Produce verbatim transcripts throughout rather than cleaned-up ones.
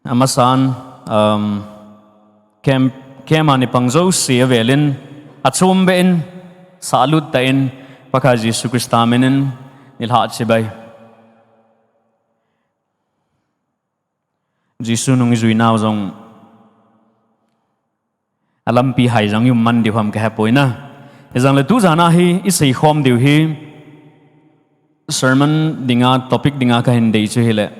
Amasan, um, camp, camp a ni pang jouse avelin, achom behin, salut tah in, Pakai Jesu Christa minin, nilhah chibai. Jesu nung ijui nau jong, alampi hai jong ium man diu ham kahepoi na. Hijongle tujan a hi isei khom diu hi sermon dinga, topic dinga kahin dei chu hile,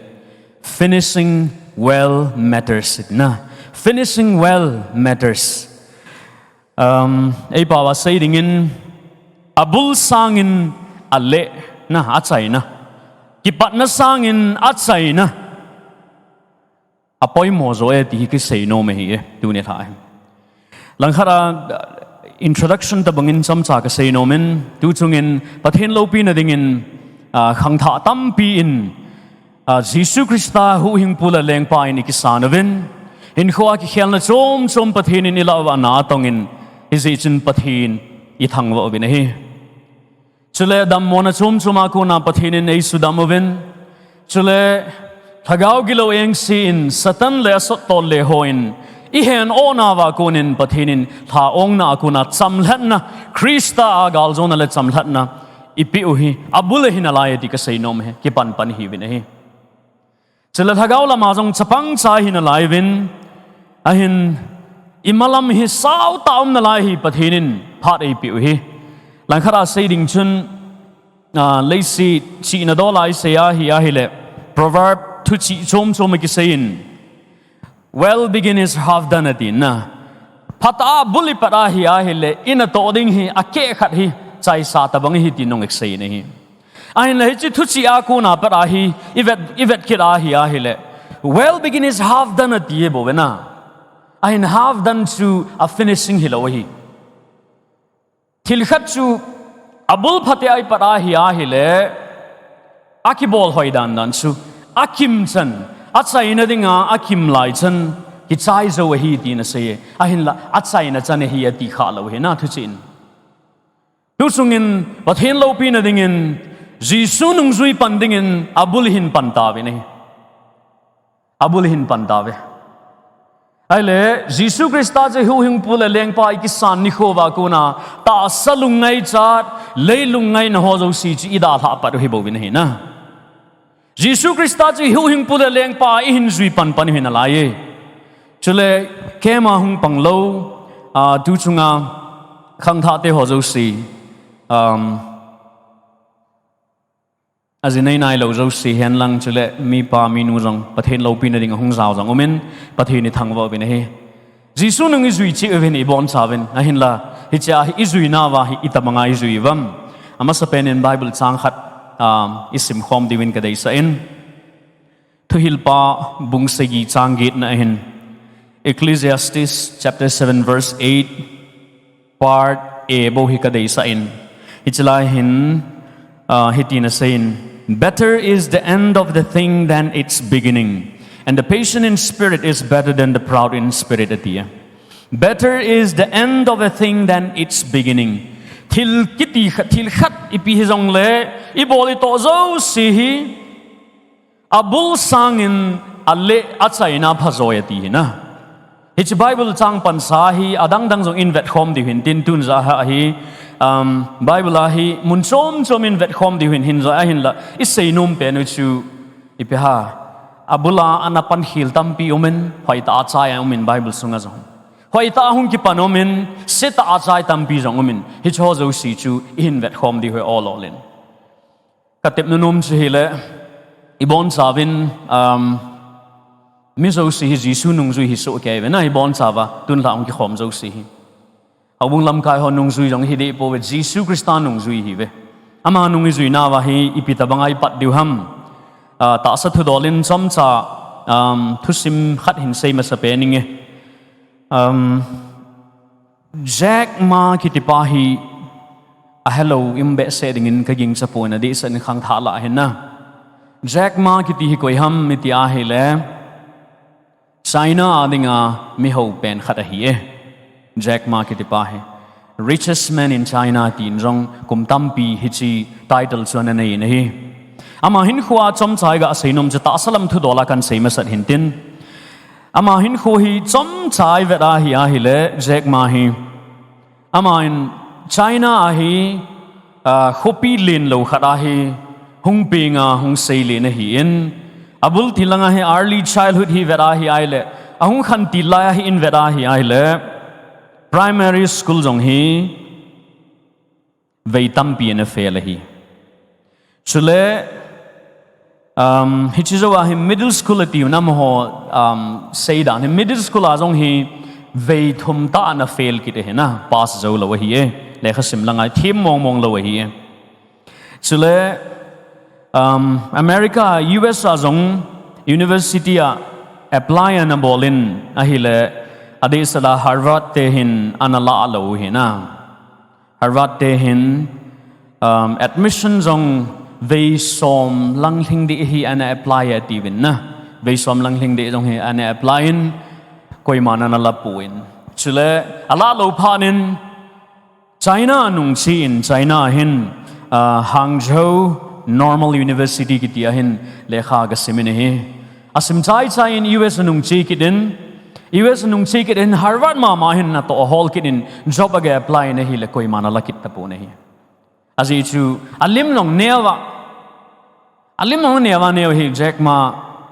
finishing well matters na. Finishing well matters. Um, eipao a sei dingin, abul sangin aleh na, achaina. Kipatna sangin achaina. Apoimo jo e ti hi kisei nom ahi e, tuni lha hi. Langkhat a, uh, introduction tabangin chomcha kasei nomin, tu chungin Pathen loupina dingin, uh, khangthah tampi in, uh, Jesu Christa huhhingpu le lengpa in ikisan uvin, hinkhoa kikhelna chom chom Pathen in ilah uva na atongin, hijeh chun Pathen ithangvah uvin ahi. Chule dammona chom chom a kona Pathen in eisudam uvin. Chule lhagao gilou engse in Satan le asottol le hon ihen ona uva konin Pathen in lha ongna a kona chamlhatna, Christa a galjona le chamlhatna ipeh u hi abul ahi nalai ti kasei nom e, kipan pan ihiuvin ahi. Chule lhagao lama jong chapang cha hi nalai uvin, ahin imalam hi sao tah um nalai hi Pathen in phat eipeh u hi. Langkhat a sei ding chun, ah, leiset chihna dol a isei ahi, ahile, Proverb thuchih chom chom a kisei in, "Well begin is half done," ati na. Phatah a bul ipat ahi, ahile, inatoh ding hi akeh khat hi chaisa tabang ahi ti nung isei in ahi. Ahinla hiche thuchih a kona pat ahi, ivet, ivet kit ahi, ahile, "Well begin is half done," ati e bou ve na. Ahin half done chu a finishing hilou ahi. Thil khat chu abul phatah a ipat ahi, ahile, akibol hoi dan dan chu akim chan, achaina dinga akim lai chan kichai jou ahi tina asei e. Ahinla achaina chan ahi ati khalou ahi na thuchih in. Tu chungin Pathen loupina dingin, Jesu nungjui pan dingin, abul hin pan tauvin ahi. Abul hin pan tauve. Ahile, Jesu Christa chu huhhingpu le lengpa ikisan nikho uva kona, tahsa lungngaicha, lei lungngaicha ho jouse chu idalhah pat u hi bouvin ahi na. Jesu Christa chu huhhingpu le lengpa ihin jui pan pan u hi nalai e. Chule, camp a hung pang lou, ah, tu chunga khangthah te ho jouse, um, ajinei nailou jouse hen lang chule mipa minu jong Pathen loupina dinga hung jao jong umin, Pathen ithangvah uvin ahi. Jesu nung ijui cheh uvin iboncha uvin, ahinla, hichea hi ijui nauva hi itobanga ijui uvam. Amasapen in Bible chang khat, um, isim khom diuvin kadeisah in. Thuhilpa bung sagi chang getna ahin. Ecclesiastes chapter seven verse eight, part A bou hi kadeisah in. Hiche lai hin, ah, hitin asei in, "Better is the end of the thing than its beginning, and the patient in spirit is better than the proud in spirit," ati e. "Better is the end of a thing than its beginning." Thil kiti khat, thil khat ipi hijongle, ibol itoh jouse hi, abul sangin aleh achaina pha joi ati hi na. Hiche Bible chang pansa hi adang dang jong invetkhom diu hin tin tun ja ha hi, um, Bible a hi mun chom chom invetkhom diu hin hin joi ahinla isei nom pen u chu ipi ham. Abul a ana pan khel tampi umin, hoitah a achai umin Bible sunga jong. Hoitah a hung kipan umin, setah a achai tampi jong umin. Hiche ho jouse chu ihin vetkhom diu hi ol ol in. Katepna nom chu hile, iboncha uvin, um, mi jouse hi Jesu nungjui hi soh kei uve na, iboncha uva, tun lha hung kikhom jouse hi. Houbung lamkai ho nungjui jong hi deh pouve, Jesu Christa nungjui hi ve. Ama nung ijui nauva hi ipi tobanga ipat diu ham. Ah, tahsa thudol in chomcha, um, thusim khat hin sei masapen inge. Um, Jack Ma kiti pa hi ahelou in behseh dingin kagingcha poi, adehset in khangthah lah ahin na. Jack Ma kiti hi koi ham iti ahile, China a dinga mi hou pen khat ahi e. Jack Ma kiti pa hi. Richest man in China tin jong kum tampi hiche title chu ana nei in ahi. Ama hinkhoa chomcha iga sei nom chu tahsa lam thudol a kan sei masat hin tin. Ama hinkho hi chomcha i vet ahi ahile, Jack Ma hi. Ama in China a hi, ah, khopi lenlou khat a hi hung peng a hung seilen ahin, abul ti langa hi early childhood hi vet ahi ahile, ahung khantil lai a hi in vet ahi ahile, primary school jong hi vei tampi ana fail ahi. Chule, um, hiche jou a hi middle school ati u na amaho, um, seidan hi middle school a jong hi vei thum tah ana fail kit ahi na, pass jou lou ahi e. Lekha sim langa thim mong mong lou ahi e. Chule, um, America, U S a jong university a apply ana bol in ahile, adehset a Harvard te hin ana lah lou u ahi na. Harvard te hin, um, admission jong vei som lang lhing ding hi ana apply e atiuvin na. Vei som lang lhing ding jong hi ana apply in, koiman ana lah pon. Chule, alah lou phat in, China a nung che in, China a hin, ah, Hangzhou Normal University kiti a hin lekha aga sim in ahi. Asim chai chai in U S a nung che kit in, U S a nung che kit in Harvard mama hin natoh ahol kit in job aga apply in ahile koiman alah kit tapon ahi. Ajeh chu alim jong neo a, alim jong neo a neo hi Jack Ma,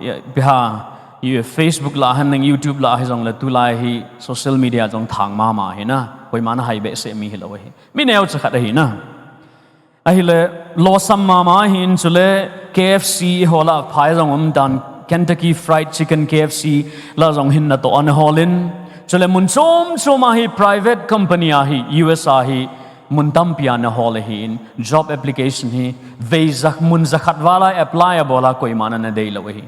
ya, ipi ham, i Facebook lah a hin lang YouTube lah a hijongle tulai hi social media jong thang mama ahi na, koiman ahai behseh mi hilou ahi. Mi neocha khat ahi na. Ahile, losam mama ahin chule K F C ho lah a phai jong umdan, Kentucky Fried Chicken, K F C lah a jong hin natoh ana hol in. Chule mun chom chom a hi private company a hi U S a hi mun tampi a ana hol ahin, job application hi vei ja, mun ja khat val a apply abol a koiman ana deilou ahi.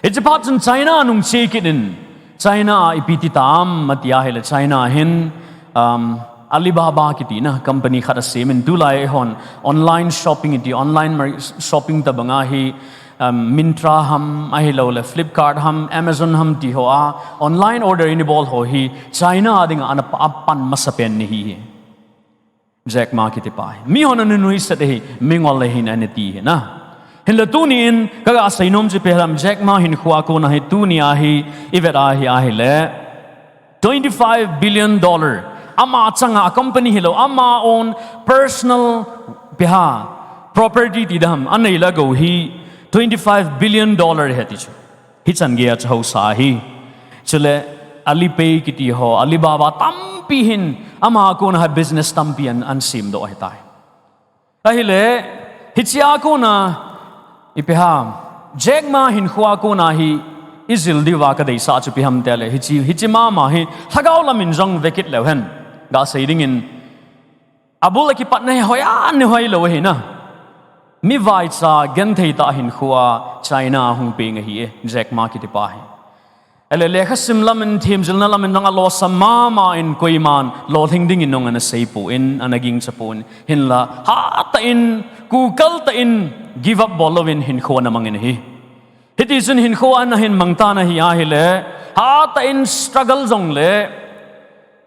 Hiche phat chun China a nung che kit in, China a ipi ti tam ati ahile China a hin, um, Alibaba kiti na company khat asem in, tulai hon online shopping iti, online mar-, shopping tabang a hi, um, Myntra ham, ahilouleh Flipkart ham, Amazon ham ti ho a, online order in ibol ho hi China a dinga ana pa-, apan masa pen ahi. Jack Ma kiti pa hi. Mihon ana nuisat ahi, mingol ahi ana ti ahi na. Hinla tuni in, kaga seinom chu ipi ham, Jack Ma hinkho a kona hi tuni a hi, i vet ahi ahile, twenty-five billion dollar. Ama changa company hilou, ama own personal ipi ham, property ti dam, anei le agou hi, twenty-five billion dollar ahi ti chu. Hichan geiya chu hausa ahi. Chule Alipay kiti ho, Alibaba tampi hin, ama kona hi business tampi an, ana semdoh ahitai. Ahile, hiche a kona, ipi ham, Jack Ma hinkho a kona hi, ijil diuva kadeisah chu ipi ham itile, hiche, hiche mama hi, lhagao lam in jong vekit leu hen, gasei dingin, abul a kipatna hi hoiya ana hoilou ahi na. Mi vaicha genthei tah hinkho a China a hung peng ahi e, Jack Ma kiti pa hi. Ahile lekha sim lam in, themjilna lam in jong alosam mama in, koiman lolhing dingin jong ana seipon, ana gingchapon. Hinla, hatah in, kukal tah in, give up bol louvin hinkho ana mangin ahi. Hitichun hinkho ana hin mangtan ahi ahile, hatah in struggle jongle,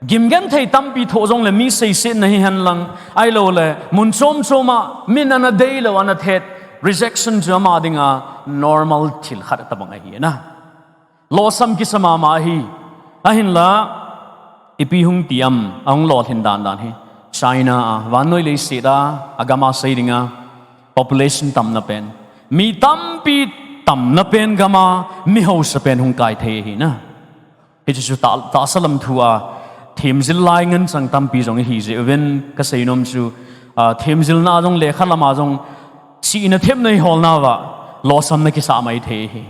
gimgenthei tampi thoh jongle, mi seisetna hihen lang, ahilouleh, mun chom chom a, min ana deilou, ana thet, rejection chu ama dinga normal thil khat tabang ahi na. Losam kisa mama ahi. Ahinla, ipi hung ti am, ahung lolhin dandan hi. China a, vannoi leiset a, agam a sei dinga, population tamna pen, mi tampi tamna pen gam a, mi hausa pen hung kai thei ahi na. Hichu chu ta, tahsa lam thu a, themjil lai ngen chang tampi jong ihi jeh uvin, kaseinom chu, ah, themjilna jong lekha lam a jong, chihna themna iholnauva, losamna kisah mai thei ahi.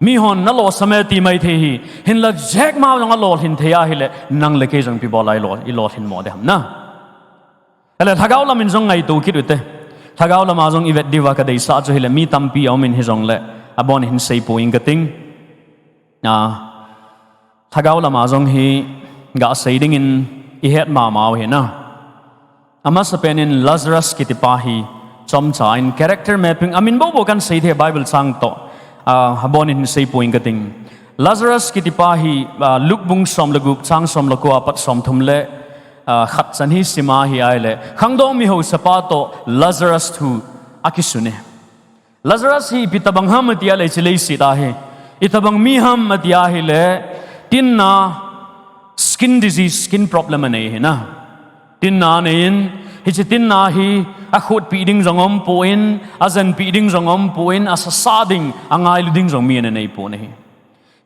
Mihon nalosam e ti mai thei ahi, hinla Jack Ma jong alolhin thei ahile, nang le kei jong ipi bol a ilo, ilolhin mo ding ham na. Ahile lhagao lam in jong ngaito kit ute. Lhagao lam a jong ivet diuva kadeisah chu ahile, mi tampi aumin hijongle, abon hin seipoi inge kating. Ah, lhagao lam a jong hi gasei dingin ihet mama u ahi na. Amasapen in Lazarus kiti pa hi chomcha in character mapping, amin bou bou kahin sei thei Bible chang toh, ah, abon in hin seipoi inge kating. Lazarus kiti pa hi, ah, Luke bung som le gup chang som le ko a pat som thum le, ah, khat chan hi sim ahi ahile, khangdong mi hausapa toh Lazarus thu akisun e. Lazarus hi ipi tabang ham ati ahile, hiche leiset a hi, Itobang mi ham ati ahile, tinna, skin disease, skin problem anei hi na. Tinna anei in, hiche tinna hi akhutpi ding jong umpon, ajenpi ding jong umpon, asasa ding, angailu ding jong mi ana neipon ahi.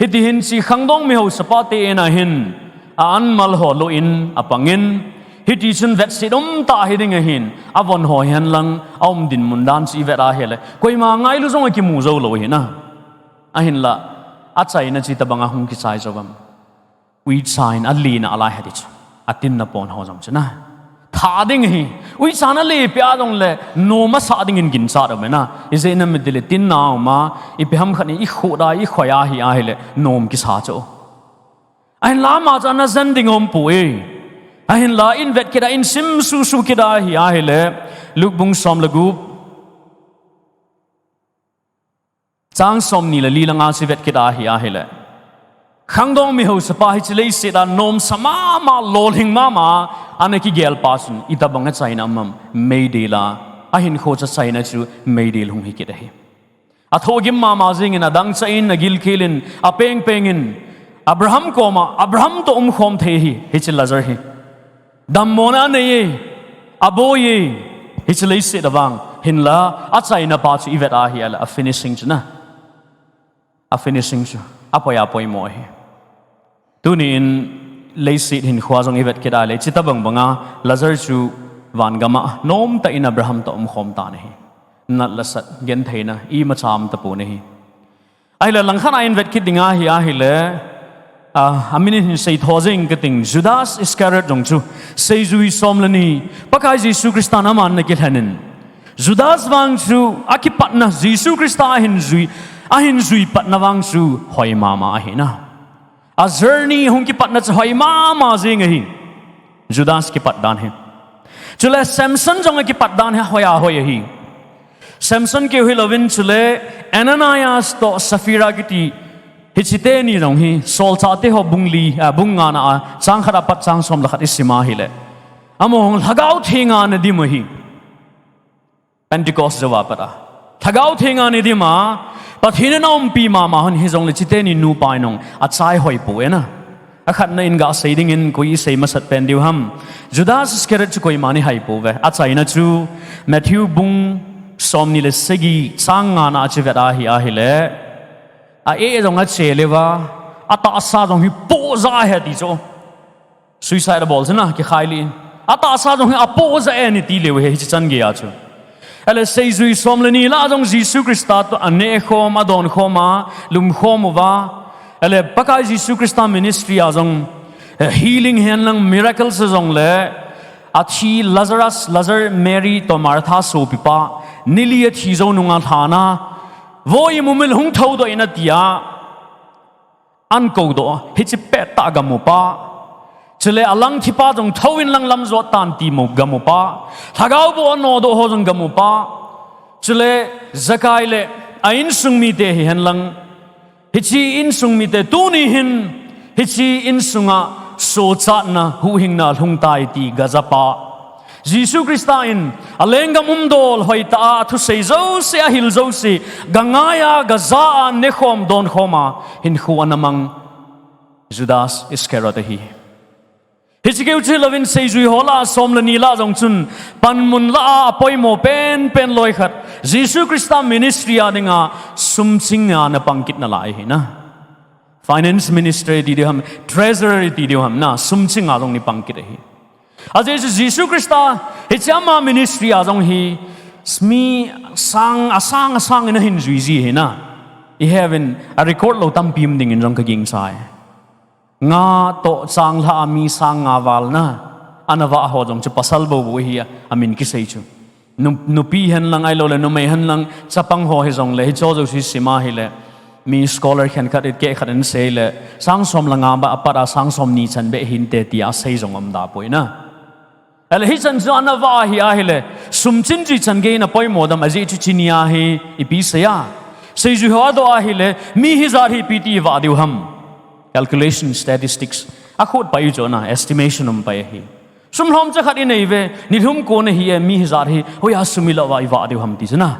Hiti hin hiche khangdong mi haosapa te in ahin, a-an mal ho louvin, apangin, hiti chun vetset umtah hiding ahin, avon ho hihen lang, aum dinmun dan chu ivet ahile, koima ngailu jong akimu jou lou hi na. Ahinla, achaina chu itobang a hung kichai jou ham. Uicha in alen a alai hati chu. Atinna pon ho jong chu na. Tha ding ahi. Uicha in ale peh a jongle, nom asa dingin ginchat aum e na. Ijeh inem itile tinna a um a, ipi ham khat in ikhut a, ikhoi a hi ahile, nom kisa chu. Ahinla ama chu ana jen ding aumpoi. Ahinla in vet kit a, in sim susu kit a hi ahile, Luke bung som le gup. Chang somni le li langa chu vet kit a hi ahile, khangdong mi haosapa hiche leiset a nomsa mama, lolhing mama, ana kigel pa chun, itobang a chaina um ham, meidil a, ahinkho chu achaina chu meidil hung hi kit ahi. Athohgim mama jengin, adangchah in, agilkel in, apeng peng in, Abraham koma, Abraham toh umkhom thei ahi, hiche Lazar hi. Dammona anei e, aboi e, hiche leiset a vang, hinla, achaina pa chu ivet a hi ahile, a finishing chu na. A finishing chu, apoi apoimo ahi. Tuni in leiset hinkho jong ivet kit a le, hitobang banga Lazar chu van gam a nomtah in Abraham toh umkhom tan ahi. Nat le sat, gentheina imacha um tapon ahi. Ahile langkhat a in vet kit ding a hi ahile, a, amin in hin seitho jeng kating, Judas Iscariot jong chu, seijui som le ni, Pakai Jesu Christa in aman ana kilhen in, Judas vang chu akipatna, Jesu Christa ahin jui, ahin jui patna vang chu hoi mama ahi na. A journey hung kipatna chu hoi mama jeng ahi. Judas kipat dan hi. Chule Samson jong akipat dan hi hoi a hoi ahi. Samson keu hilouvin chule Ananias toh Sapphira kiti hiche teni jong hi Solchahte ho bung li, a, bung nga na a, chang khat apat chang som le khat isim a hile, amaho jong Lhagao Theng a ana dim ahi. Pentecost jou a pat a. Lhagao Theng a ana dim a, Pathen in ana umpi mama hon hijongle hiche teni nupa in jong achai hoi poi na. Akhatna in gasei dingin koi isei masat pen diu ham. Judas Iscariot chu koiman ihai pouve. Achaina chu Matthew bung somni le sagi chang nga na a chu vet a hi ahile, a-eh jong ache leuva, atahsa jong hi poh jah ahi ati chu. Suicide abol chu na, kikhai lih in. Atahsa jong hi apoh jah e ana ti leu ahi, hiche chan gei a chu. Ahile seijui som le ni lah a jong Jesu Christa toh anehkhom, adonkhom a, lumkhom uva. Ahile Pakai Jesu Christa ministry a jong, eh, healing hihen lang miracles a jongle, athi Lazarus, Lazar, Mary toh Martha sopipa, ni li athi jou nunga lhana, vo imumil hung thoudoh in ati a, ankoudoh, hiche pettah gam upa. Chule alang thipa jong thou inlang lam jot tan ti mu gam upa. Lhagao boh anodoh ho jong gam upa. Chule Zakai le a insung mite hihen lang, hiche insung mite tuni hin, hiche insunga sochatna, huhhingna lhung tai ti gajapa. Jesu Christa in, alenggam umdol hoitah a, athusei jouse, ahil jouse, gangai a, gaja a, nekhom, donkhom a, hinkho ana mang Judas Iscariot ahi. Hiche keu chu hilouvin seijui ho lah a, som le ni lah a jong chun, panmun lah a, apoimo penpen loi khat, Jesu Christa ministry a dinga, sumching a ana pang kit nalai ahi na. Finance ministry ti diu ham, treasurer ti diu ham na, sumching a jong ana pang kit ahi. Ajeh chu Jesu Christa, hiche ama ministry a jong hi, mi sang, asang, asang in ahin jui ji ahi na. Iheuvin, a record lou tampi um dingin jong kagingchai. Nga toh changlhah a mi sang nga val na, ana vah ho jong chu pasal bou bou ahi a, amin kisei chu. Nu-, nupi hen lang ahiloule, numei hen lang, chapang ho hijongle, hicheho jouse sim a hile, mi scholar khenkhat in kehkhat in asei le, sang som le nga beh apat a sang som ni chan beh hinte tia asei jong um da poi na. Ahile hichan chu ana vah ahi ahile, sum chin jui chan gei in apoimo dem, ajeh chu chuni a hi ipi sei a. Seijui ho adoh ahile, mi hijat hi ipi ti ivah diu ham. Calculation, statistics. Akhut pai u chu na, estimation um pai ahi. Sum lhomcha khat inei uve, nilhum kon ahi e, mi hijat hi, hoiya sum ilah uva ivah diu ham ti chu na.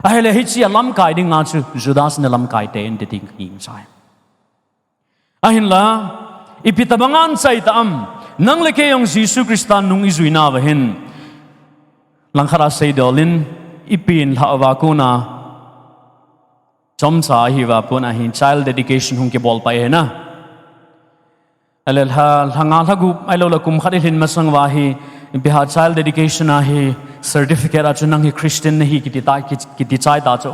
Ahile hiche a lamkai dinga chu Judas in alamkai te in ti ding kagingchai. Ahinla, ipi tabanga anchai ta am, nang le kei jong Jesu Christa nung ijui nauva hin, langkhat a seidol in, ipi in lhah uva kona, chomcha ahi uva pon ahin child dedication hung kibol pai ahi na. Ale lha, lha nga lha gup, ahilou le kum khat ilhin masang uva hi, ipi ham child dedication a hi certificate a chu nang hi Christian nahi kiti ta, ki-, kiti chai ta chu.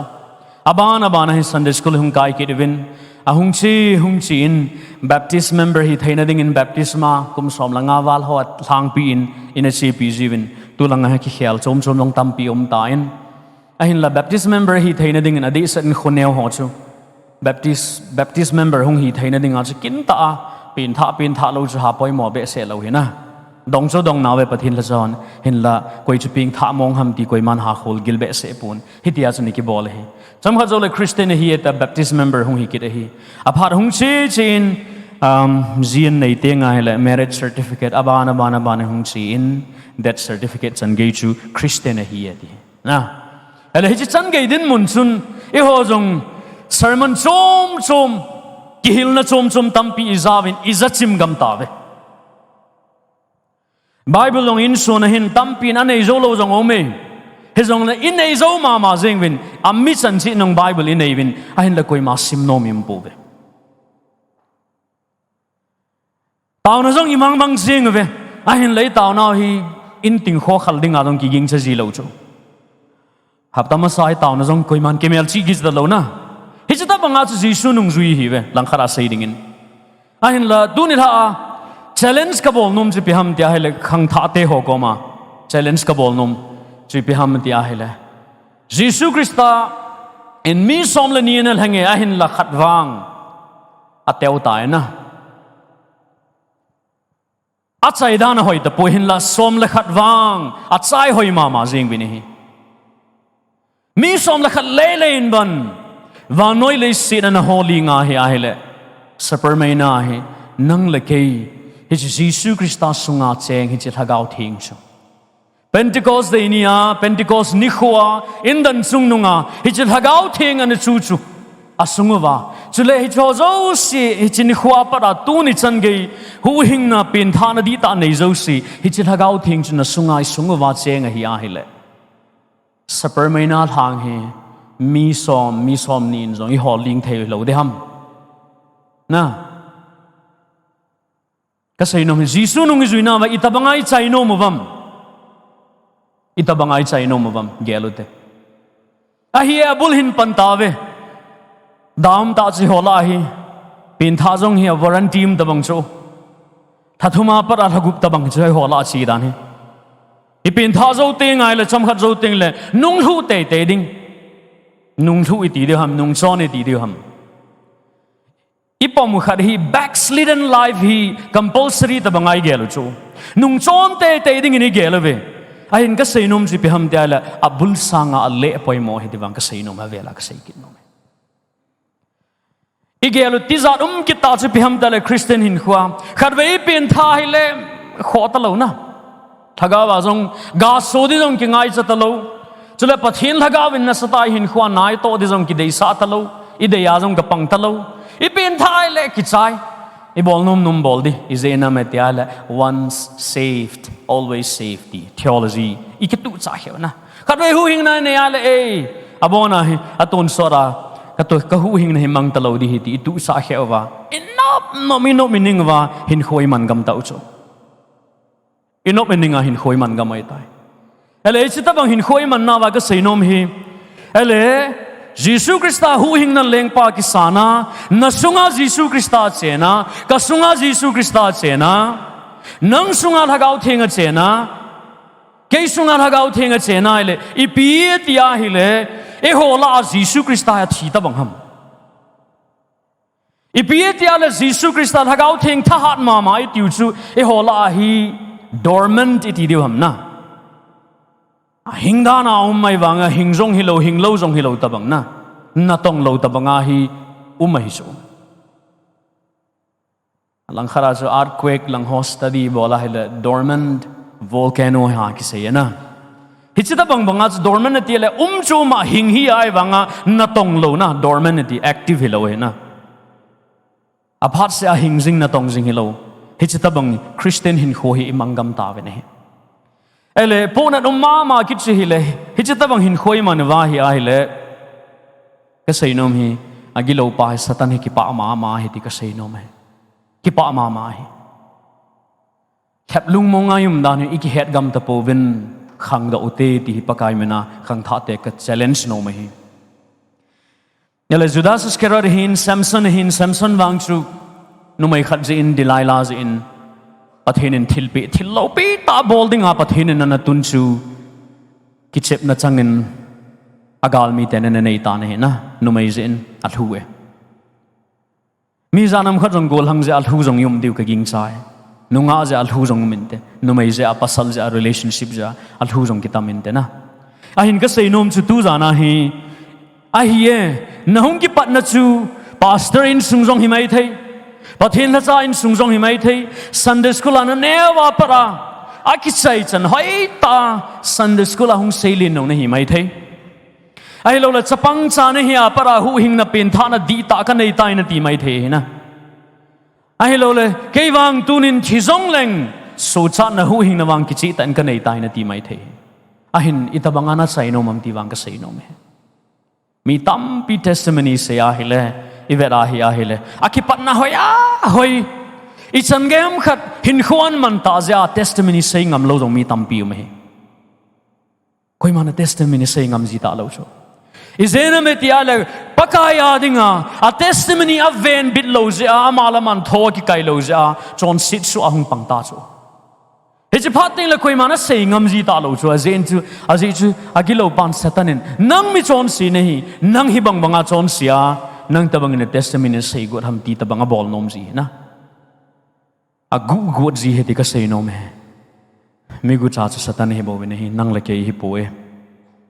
Aban, aban a hi Sunday school hung kai kit uvin, ahung che, hung che in, Baptist member hitheina dingin baptisma, kum som le nga val ho alhangpi in, in achepi jiuvin, tulanga hi kikhel chom chom jong tampi um tan. Ahinla Baptist member hitheina dingin adehset in khoneo ho chu Baptist, Baptist member hung hitheina dinga chu kintah a, pengthah, pengthah lou chu ha poimo behseh lou ahi na. Dong chu dong nauve Pathen lhacha hon, hinla koi chu pengthah mong ham ti koiman ha khol gil behseh pon. Hitia chu ana kibol ahi. Chomkhat jouleh Christian ahi tia Baptist member hung hi kit ahi. Aphat hung che che in, um, ji anei tenga ahile marriage certificate aban, aban, aban hung che in, death certificate chan gei chu Christian ahi ati. Na. Ahile hiche chan gei dinmun chun, eiho jong sermon chom chom, kihilna chom chom tampi ijauvin, ija chim gam tauve. Bible jong insung a hin tampi in anei jou lou jong aume. Hijongle inei jou mama jeng uvin, ami chan cheh nung Bible inei uvin, ahinla koima sim nom ium pouve. Taona jong imang mang jeng uve. Ahinla itaonau hi inting kho khal dinga jong kigingcha ji lou chu. Hapta masa a itaona jong koiman kimelchih kit talou na. Hiche tabanga chu Jesu nungjui ahiuve, langkhat a sei dingin. Ahinla, tuni lha a challenge kabol nom chu ipi ham tia ahile, khangthah te ho koma challenge kabol nom chu ipi ham tia ahile, Jesu Christa in mi som le ni ana lheng e, ahinla khat vang ateu tai na. Achai dan ahoi tapoi, hinla som le khat vang achai hoi mama jeng uvin ahi. Mi som le khat lele in ban, vannoi leiset a ana hol jing ahi ahile, Supper maina hi, nang le kei, hiche Jesu Christa sunga cheng hiche Lhagao Theng chu. Pentecost dei nia, Pentecost nikhoa, indan chungnunga, hiche Lhagao Theng ana chu chu asung uva. Chule hiche ho jouse, hiche nikhoa pat a tuni chan gei, huhhingna pengthahna dihtah nei jouse, hiche Lhagao Theng chu nasunga isung uva cheng ahi ahile, Supper maina lhang hi mi som, mi som ni in jong ihol jing thei lou ding ham? Na. Kasei nom hi, Jesu nung ijui nauva, itabanga ichai nom uvam? Itabanga ichai nom uvam? Gel ute. Ahi, abul hin pan tauve. Dam tah chu eiho lah ahi. Pengthah jong hi a warranty um tabang chu. Lha thum a pat a lha gup tabang chu eiho lah a che dan ahi. Ipengthah jou teng ahile, chomkhat jou teng le, nunglhuh teitei ding. Nunglhuh iti diu ham, nungchon iti diu ham. Ipom u khat hi backslidden life hi compulsory tabang a igel u chu. Nungchon teitei dingin igel uve. Ahin kasei nom chu ipi ham tia ahile, abul sanga aleh poimo ahi ti vang kasei nom, avel a kasei kit nom e. Igel u tijat um kit tah chu ipi ham tia ahile Christian hinkhoa, khatvei ipengthah ahile, khoh talou na. Lhagao a jong, gaso di jong kingaicha talou. Chule Pathen Lhagao in nasatah a ihinkhoa naitoh di jong kideisah talou. Idei a jong kapang talou. Ipengthah ahile kichai. Ibol nom nom bol di. Ijeh inem tia ahile, once saved, always saved ti theology ikituhchah kheh u na. Khatvei huhhingna inei ahile, ei, abona hi, atonsot a, katu, kahuhhingna hi mang talou di ahi ti ituhchah kheh uva, inop nom, inop ining uva hinkho iman gam tau chu. Inop ining a hinkho iman gam ahitai. Ahile, hiche tabang hinkho iman nauva kasei nom hi, ahile, Jesu Christa huhhingna lengpa kisana, nasunga Jesu Christa chena, kasunga Jesu Christa chena, nang sunga Lhagao Theng achena, kei sunga Lhagao Theng achena ahile, ipi tia ahile, eiho lah a Jesu Christa hi athi tabang ham? Ipi tia ahile Jesu Christa Lhagao Theng thahat mama itiu chu, eiho lah a hi dormant iti diu ham na. Ahing dan a um mai vanga hing jong hilou, hinglou jong hilou tabang na. Natong lou tabang a hi um ahi chu. Langkhat a chu earthquake lang ho study bol ahile dormant volcano ha kisei na. Hiche tobang banga chu dormant ati le, um chu um a, hing hi ahivanga natong louna, dormant ati, active hilou hina. Aphat seh a hing jing, natong jing hilou. Hiche tobang Christian hinkho hi imang gam tauvin ahi. Ahile, pohnat um mama kit chu hile, hiche tobang hinkho iman uva hi ahile, kaseinom hi, agilou pa hi Satan hi kipah mama ahi ti kaseinom ahi. Kipah mama ahi. Lhep lungmong a i um dan hi i kihet gam tapouvin, khangdoh ute ti hi Pakai mina khangthah te ka challenge nom ahi. Ahile Judas Iscariot hin, Samson hin, Samson vang chu numei khat jeh in, Delilah jeh in, Pathen in thilpeh, thil loupi tah bol dinga Pathen in ana tun chu, kichepna changin agalmi ten ana nei tan ahina, numei jeh in alhu e. Mi janam khat jong golhang jeh a lhu jong i um diu ka gingchai. Nungah jeh a lhu jong um inte. Numei jeh a, pasal jeh a, relationship jeh a, alhu jong kitam inte na. Ahin kaseinom chu tu jan a hi, ahi e, nahung kipatna chu pastor insung jong hi maithei, Pathen lhacha insung jong hi maithei, Sunday school a naneo a pat a, akichai chan hoitah a Sunday school a hung seilen nau nahi maithei. Ahilouleh chapang cha nahi a pat a huhhingna penthahna dihtah kanei tai nati maithei hina. Ahilouleh kei vang tunin thi jongleng sochatna huhhingna vang kichehtah in kanei tai nati maithei. Ahin itobanga nachai nom am ti vang kaseinom e. Mi tampi testimony sei ahile, ivet ahi ahile, akipatna hoi a hoi, ichan gei ham khat hinkho aman tah jeh a testimony sei ngam lou jong mi tampi um ahi. Koiman a testimony sei ngam ji talou chu. Ijeh inem itile, Pakai a dinga a testimony avenbit lou jeh a, ama le aman tho akikai lou jeh a, chonset suh ahung pang ta chu. Hiche phat tengle koiman asei ngam ji talou chu, ajeh chu, ajeh chu, agilou pan Satan in, nang mi chonse nahi, nang hibang banga chonse a, nang tobangin a testimony sei got ham ti tobang abol nom ji na. Aguh got ji ahi ti kaseinom e. Mi gucha chu Satan ahi bouvin ahi, nang le kei ahipoi.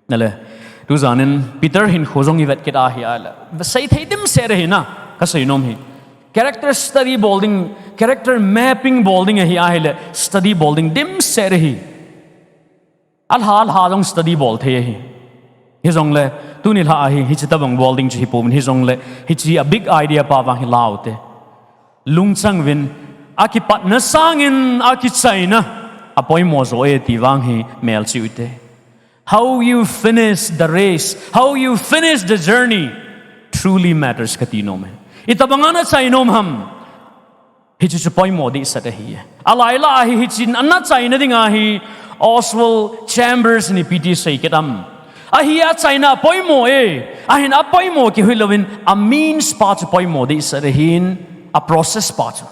Ahile, tujan in Peter hinkho jong ivet kit ahi ahile, seithei dimset ahi na, kaseinom hi. Character study bol ding, character mapping bol ding ahi ahile, study bol ding dimset ahi. Alha, alha jong study bol thei ahi. Hijongle, tuni lha ahi, hiche tobang bol ding chu hipouvin hijongle, hiche a big idea pa vang hi laute. Lungchang uvin, akipatna sangin akichaina apoimo jo e ti vang hi melchih ute. How you finish the race, how you finish the journey truly matters kati nom e. Itobanga nachai nom ham. Hiche chu poimo dehset ahi. Alai lah ahi, hiche nachaina dinga hi Oswald Chambers in ipi ti sei kit am. Ahi, achaina poimo e. Ahin apoimo kit hilouvin a means pa chu poimo dehset ahin, a process pa chu.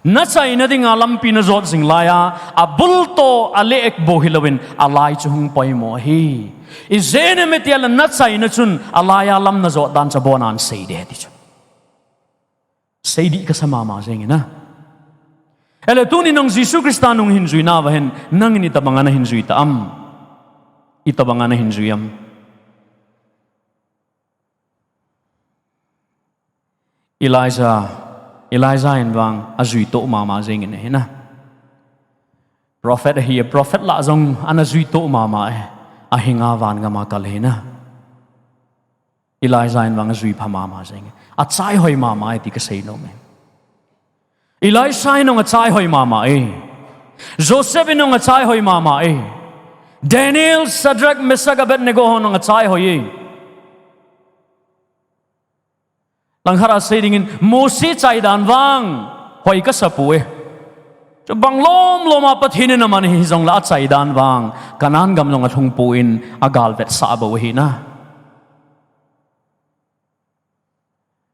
Nachaina dinga lampi najot jing laiya, abul toh aleh bou hilouvin alai chu hung poimo ahi. Ijeh inem itile nachaina chun alaiya lam najot dan chu abona asei ding ti chu. Seidih kasa mama jeng e na. Ahile tuni nang Jesu Christa nung hinjui nauva hin, nangin itobanga nahin jui ta am? Itobanga nahin jui am? Elijah, Elijah in vang ajui toh mama jeng in ahi na. Prophet ahi, prophet lah jong ana jui toh mama e. Ahinga van gama kal ahi na. Elijah in vang ajui pha mama jeng e. Achaihoi mama e ti kaseinom e. Elisha in jong achaihoi mama e. Joseph in jong achaihoi mama e. Daniel, Shadrach, Meshach, Abednego hon jong achaihoi e. Langkhat a sei dingin Mose chaidan vang hoi kasa poi. Chubang lom lom a Pathen in aman hijongle achaidan vang Canaan gam jong alhung poi, agalvetsah bou ahi na.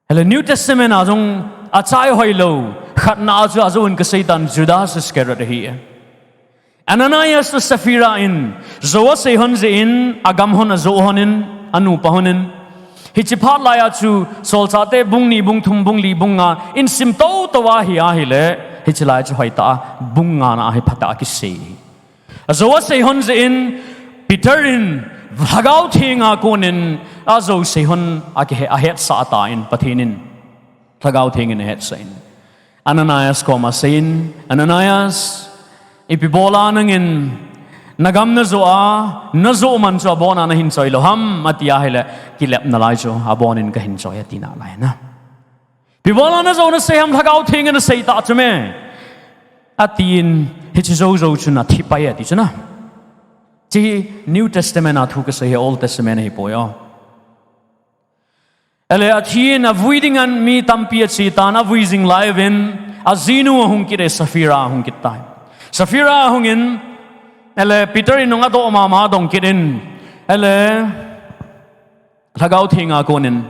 Ahile New Testament a jong achaihoi lou khatna chu ajouvin kasei tan, Judas Iscariot ahi. Ananias toh Sapphira in jou asei hon jeh in, agam hon ajoh hon in, anupa hon in. Hiche phat laiya chu Solchahte bung ni, bung thum, bung li, bung nga in sim tou tou ahi ahile, hiche lai chu hoitah a bung nga na ahi phatah a kisei. Ajou asei hon jeh in, Peter in Lhagao Theng a konin ajou sei hon akihe, ahetsah tan Pathen in, Lhagao Theng in ahetsah in. Ananias koma asei in, Ananias, ipi bola nangin Nagam najoh a, najoh man chu abon a nahin choi lou ham, ati ahile, kilepna lai chu abon in kahin choi ati nalai na. Ipi bol a najou nasei ham, Lhagao Theng in asei tah chu me, atin, hiche jou jou chun athi pai ati chu na. Hiche hi New Testament a thu kasei hi, Old Testament ahipoi o. Ele athin avui ding in mi tampi ache tan, avui jing lai uvin, ajinu ahung kit e, Sapphira ahung kit tai. Sapphira ahung in, ele Peter in nung adoh mama dong kit in, ele Lhagao Theng a kon in,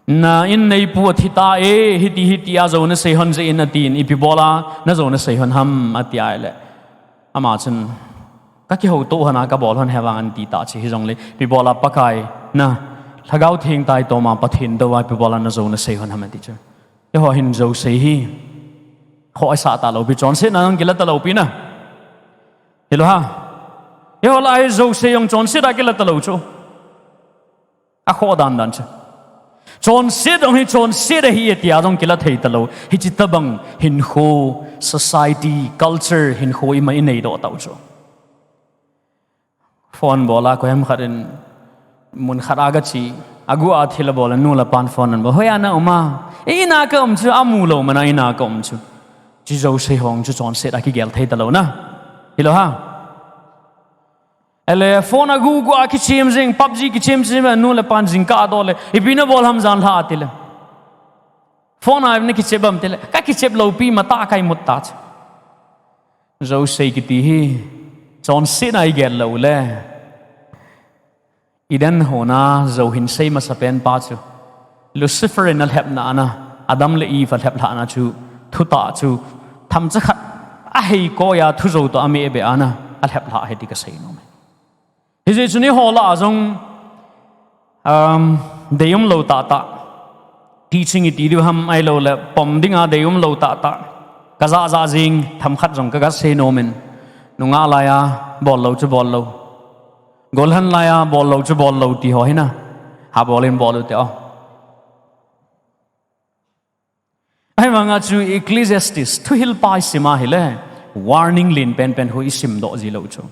na in neipu athi tai, hiti hiti a jou nasei hon jeh in atin, ipi bol a najou nasei hon ham ati ahile, ama chun, kakihouto hon a kabol hon hi vang ati tah chu, hijongle ipi bol a Pakai na, Lhagao Theng taitom a Pathen dou a ipi bol a najou nasei hon ham ati chu. Eiho hin jou sei hi khoh isah talou pi, chonsetna jong kila talou pi na. Hilou ham. Eiho lah a hi jou sei jong chonset a kila talou chu. Akhoh dan dan chu. Chonset jong hi chonset ahi e tia jong kila thei talou. Hiche tobang hinkho, society, culture, hinkho ima inei doh tau chu. Phone bol a koiham khat in mun khat a gache, agu a thil abol a nu le pan phone anabol. Hoiya na um a? Ina ka um chu, amu lou man a ina ka um chu. Hiche jouse hong chu chonset a kigel thei talou na. Hilou ham. Ele phone agu gu a kichem jing, PUBG kichem chem, nu le pan jingkah a doh le, ipi nabol ham janlhah a tile, phone a nakichep am tile, kakichep lou pi, matah a ka imut ta chu. Jouse kiti hi chonset a igel lou le, Eden hon a jou hinsei masapen pa chu, Lucifer in alhepna a na, Adam le Eve alheplhahna chu, thutah chu, themcha khat ahei koi a thu jou toh ameh beh a na, alheplhah ahi ti kasei nom e. Hijeh chun eiho lah a jong, um, deium lou tahtah, teaching iti diu ham ahilou le pom dinga deium lou tahtah, kajah jah jing themkhat jong kaga sei nom in, nungah lai a bol lou chu bol lou, golhang lai a bol lou chu bol lou ti ho hi na, ha bol in bol u te o. Ahivanga chu Ecclesiastes, Thuhilpa isim a hile, warning len penpen ho isim doh ji lou chu.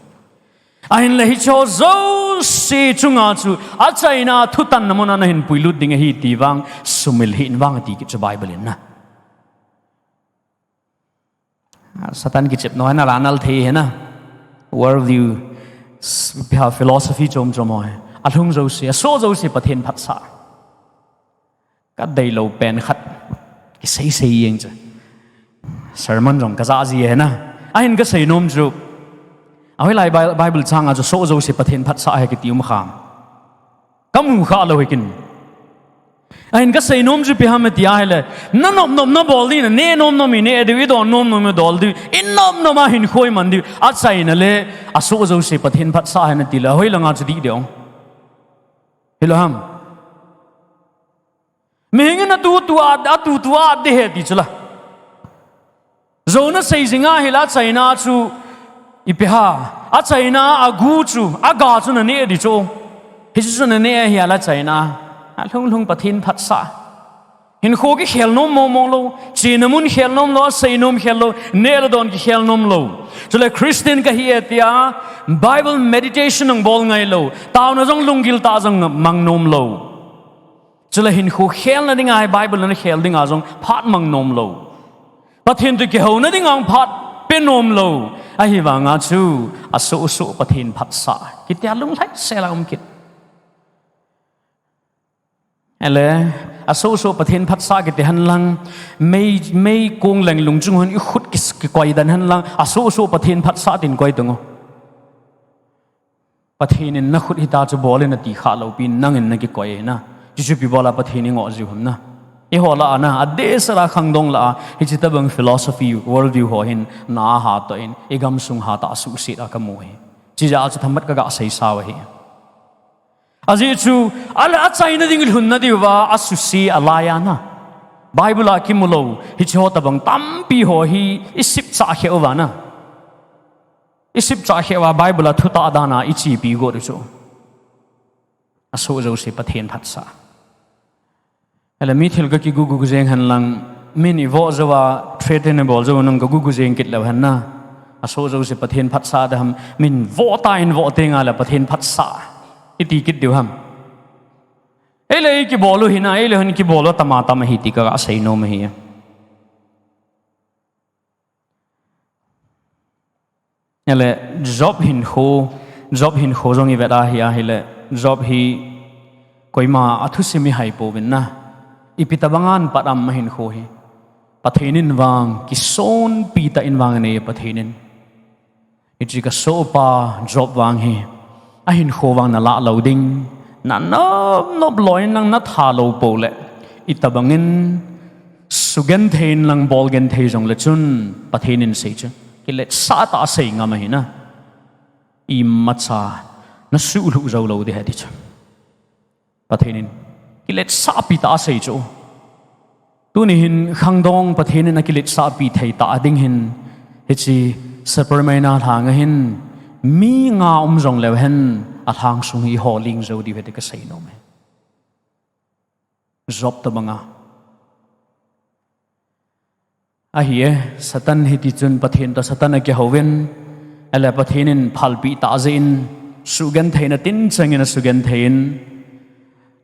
Ahinla hiche jouse chunga chu, achaina thutanna mun a nahin puilut ding ahi ti vang, sumil hih in vang ati kit chu Bible in na. Satan kichep nom hi na, la nal thei hi na. World view, s-, ipi ham, philosophy chom chom ho hi. Alhung jouse, asoh jouse Pathen phatsah. Kadei lou pen khat kisei sei jeng chu. Sermon jong kajah ji hi na. Ahin kasei nom chu, ahoilai Bi-, Bible chang a chu soh jouse Pathen phatsah ahi kiti um ham? Kamu kha lou hi kin. Ahin kasei nom chu ipi ham tia ahile, nanop nop nabol ding, naneh nom nom ineh diu, idon nom nom idol diu, inop nop a hinkho iman diu, achaina le asoh jouse Pathen phatsah ahi nati le, hoilanga chu dih ding? Hilou ham. Mihing in atutu a, atutu a ding ahi ti chu la. Jou nasei jing ahile achaina chu ipi ham, achaina agu chu, aga chu naneh ding chu. Hiche chu naneh ahile achaina, alhung lhung Pathen phatsah. Hinkho kikhel nom mong mong lou, chena mun khel nom lou, asei nom khel lou, neh le don kikhel nom lou. Chule Christian kahi e tia Bible meditation jong bol ngai lou, taona jong lunggil tah jong mang nom lou. Chule hinkho khelna dinga hi Bible in akhel dinga jong phat mang nom lou, Pathen toh kihouna dinga jong phat pe nom lou. Ahivanga chu asoh soh Pathen phatsah kitia lunglhai sel a um kit. Ele, asoh soh Pathen phatsah kiti hen lang, mei, meikong leng lungchung hon ikhut ki, kikoi den hen lang, asoh soh Pathen phatsah tin koi tung o. Pathen in nakhut hita chu bol in ati kha lou pi, nangin nakikoi na. Chuchu ipi bol a Pathen ingoh jiu ham na. Eiho lah a na, adehset a khangdong lah a, hiche tobang philosophy, world view ho hin, na hatah in, igamsung hatah a suhset a kamu hi. Chijeh a chu themkhat kaga seisa u ahi. Ajeh chu, ahile achaina ding lhunna diuva, asuse alai a na. Bible a kimu lou, hiche ho tobang tampi ho hi, isipchah kheh uva na. Isipchah kheh uva Bible a thutah dan a ichepi got u chu. Asoh jouse Pathen phatsah. Ele mi thil kakigu gu jeng hen lang, min ivoh jouva threaten ibol jou nung kagu gu jeng kit leu hen na. Asoh jouse Pathen phatsah da ham, min voh ta in voh tengle Pathen phatsah iti kit diu ham. Eile ei kibol u hina, eile hin kibol u tama tam ahi ti ka seinom ahi. Ele Job hinkho, Job hinkho jong ivet a hi ahile, Job hi koima athusim ihai pouvin na. Ipi tobang a pat am ahinkho hi. Pathen in vang, kisonpi tah in vang anei Pathen in. Hiche ka sohpa Job vang hi, ahinkho vang na lah lou ding, na nop nop lou in nang na tha lou pou le, itobang in sugenthei in lang bolgenthei jongle chun, Pathen in sei chu, kiletsah tah a sei ngam ahi na. Imacha, na suhlhuh jou lou ding ahi ti chu. Pathen in kiletsahpi tah a sei chu. Tuni hin khangdong Pathen in akiletsahpi thei tah ding hin, hiche Sapermeina lhang a hin mi nga um jongleu hen alhang sung hi iho ling jou diu ahi ti ka seinom e. Job tobang a. Ahi e, Satan hiti chun Pathen toh Satan akihouvin, ele Pathen in phalpeh tah jeh in, sugentheina tinchang in asugenthei in,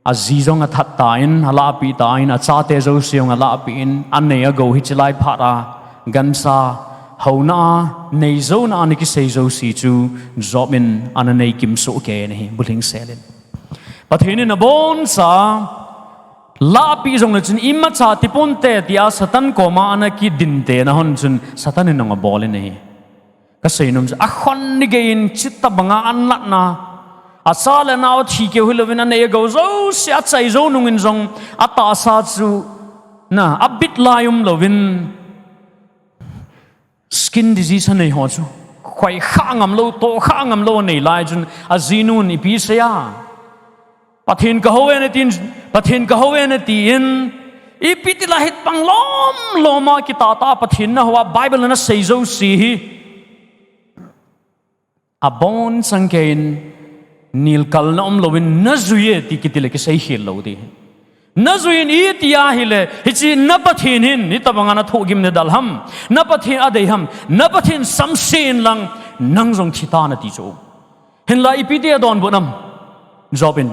aji jong athat tan, alahpeh tan, achate jouse jong alahpeh in, anei agou hiche lai phat a, gancha, houna a, nei jouna a ana kisei jouse chu, Job in ana nei kimsoh kei in ahi, bulhing sel in. Pathen in aboncha, lahpeh jongle chun imacha tipon te tia Satan koma ana kidin tena hon chun Satan in jong abol in ahi. Ka seinom chu akhon ni gei in chutobang a anatna, acha le nao athi keu hilouvin anei agou jouse achai jou nung in jong atahsa chu na abit lai umlouvin, skin disease anei ho chu, khoikhah ngamlou, tohkhah ngamlou anei lai chun ajinun ipi asei a, Pathen kahou e natin, Pathen kahou e natin, ipi tila hitobang lom lom a kitah tah a Pathen nahou a Bible a nasei jouse hi, abonchan kei in nilkalna umlouvin najui e ti kitile kisei khel lou ding. Najui in iti ahile, hiche na Pathen hin, hitobang a nathohgim nadel ham, na Pathen adei ham, na Pathen samse in lang, nang jong thi tan ati chu. Hinla ipi ti adonbut am, Job in.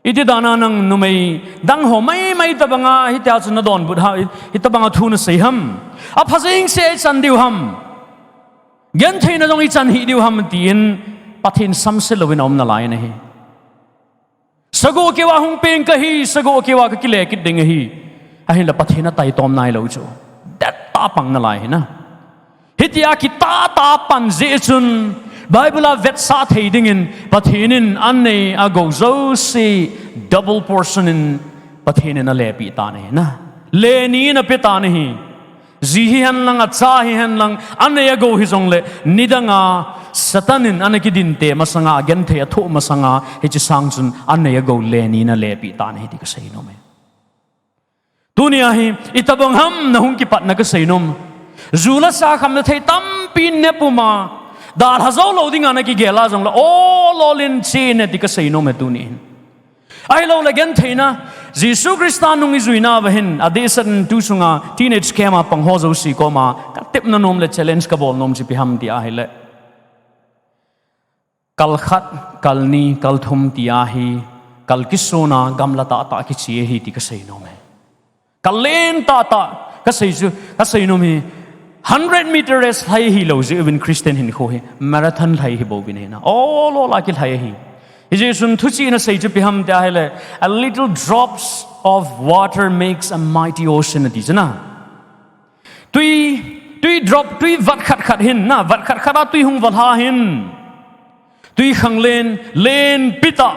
Iti dan a nang numei dang ho maimai tobang a, hitia chu nadonbut ham, hitobang a thu nasei ham. Apha jeng se ichan diu ham. Gentheina jong ichan hih diu ham tin, Pathen samse louvin aum nalai in ahi. Sagoh keu a hung peng kahi, sagoh keu a kakile kit ding ahi. Ahinla Pathen ataitom nailou chu, dettah a pang nalai ahi na. Hitia kitah tah a pan jeh chun, Bible a vetsah thei dingin, Pathen in anei agou jouse, double portion in Pathen in alepeh tan ahi na. Leni in ape tan ahi. Ji hihen lang, acha hihen lang, anei agou hijongle, nidang a, Satan in ana kidin te masang a, agenthei athoh masang a, hiche sang chun, anei agou leni in alepeh tan ahi ti ka seinom e. Tuni a hi, itobang ham nahung kipatna ka seinom. Ju le sa khamna thei tampi nep uma, dalha jou lou dinga nakigel a jongle, ol ol in che in ati ka seinom e tuni hin. Ahilouleh gentheina, Jesu Christa nung ijuina uva hin, adehset in tu sunga teenage camp a pang ho jouse koma, katepna nom le challenge kabol nom chu ipi ham ti ahile, kal khat, kal ni, kal thum tia hi, kal kisona gamla tahtah kiche ahi ti ka seinom e. Kal len tahtah, ka sei chu, ka seinom hi, hundred meter race lhai hilou jeh uvin Christian hinkho hi, marathon lhai hi bouvin ahi na. Ol ol a kilhai ahi. Hijeh chun thuchih in asei chu ipi ham ti ahile, a little drops of water makes a mighty ocean ati chu na. Twi, twi drop, twi vat khat khat hin na, vat khat khat a twi hung valha hin, twi khanglen, lenpi tah,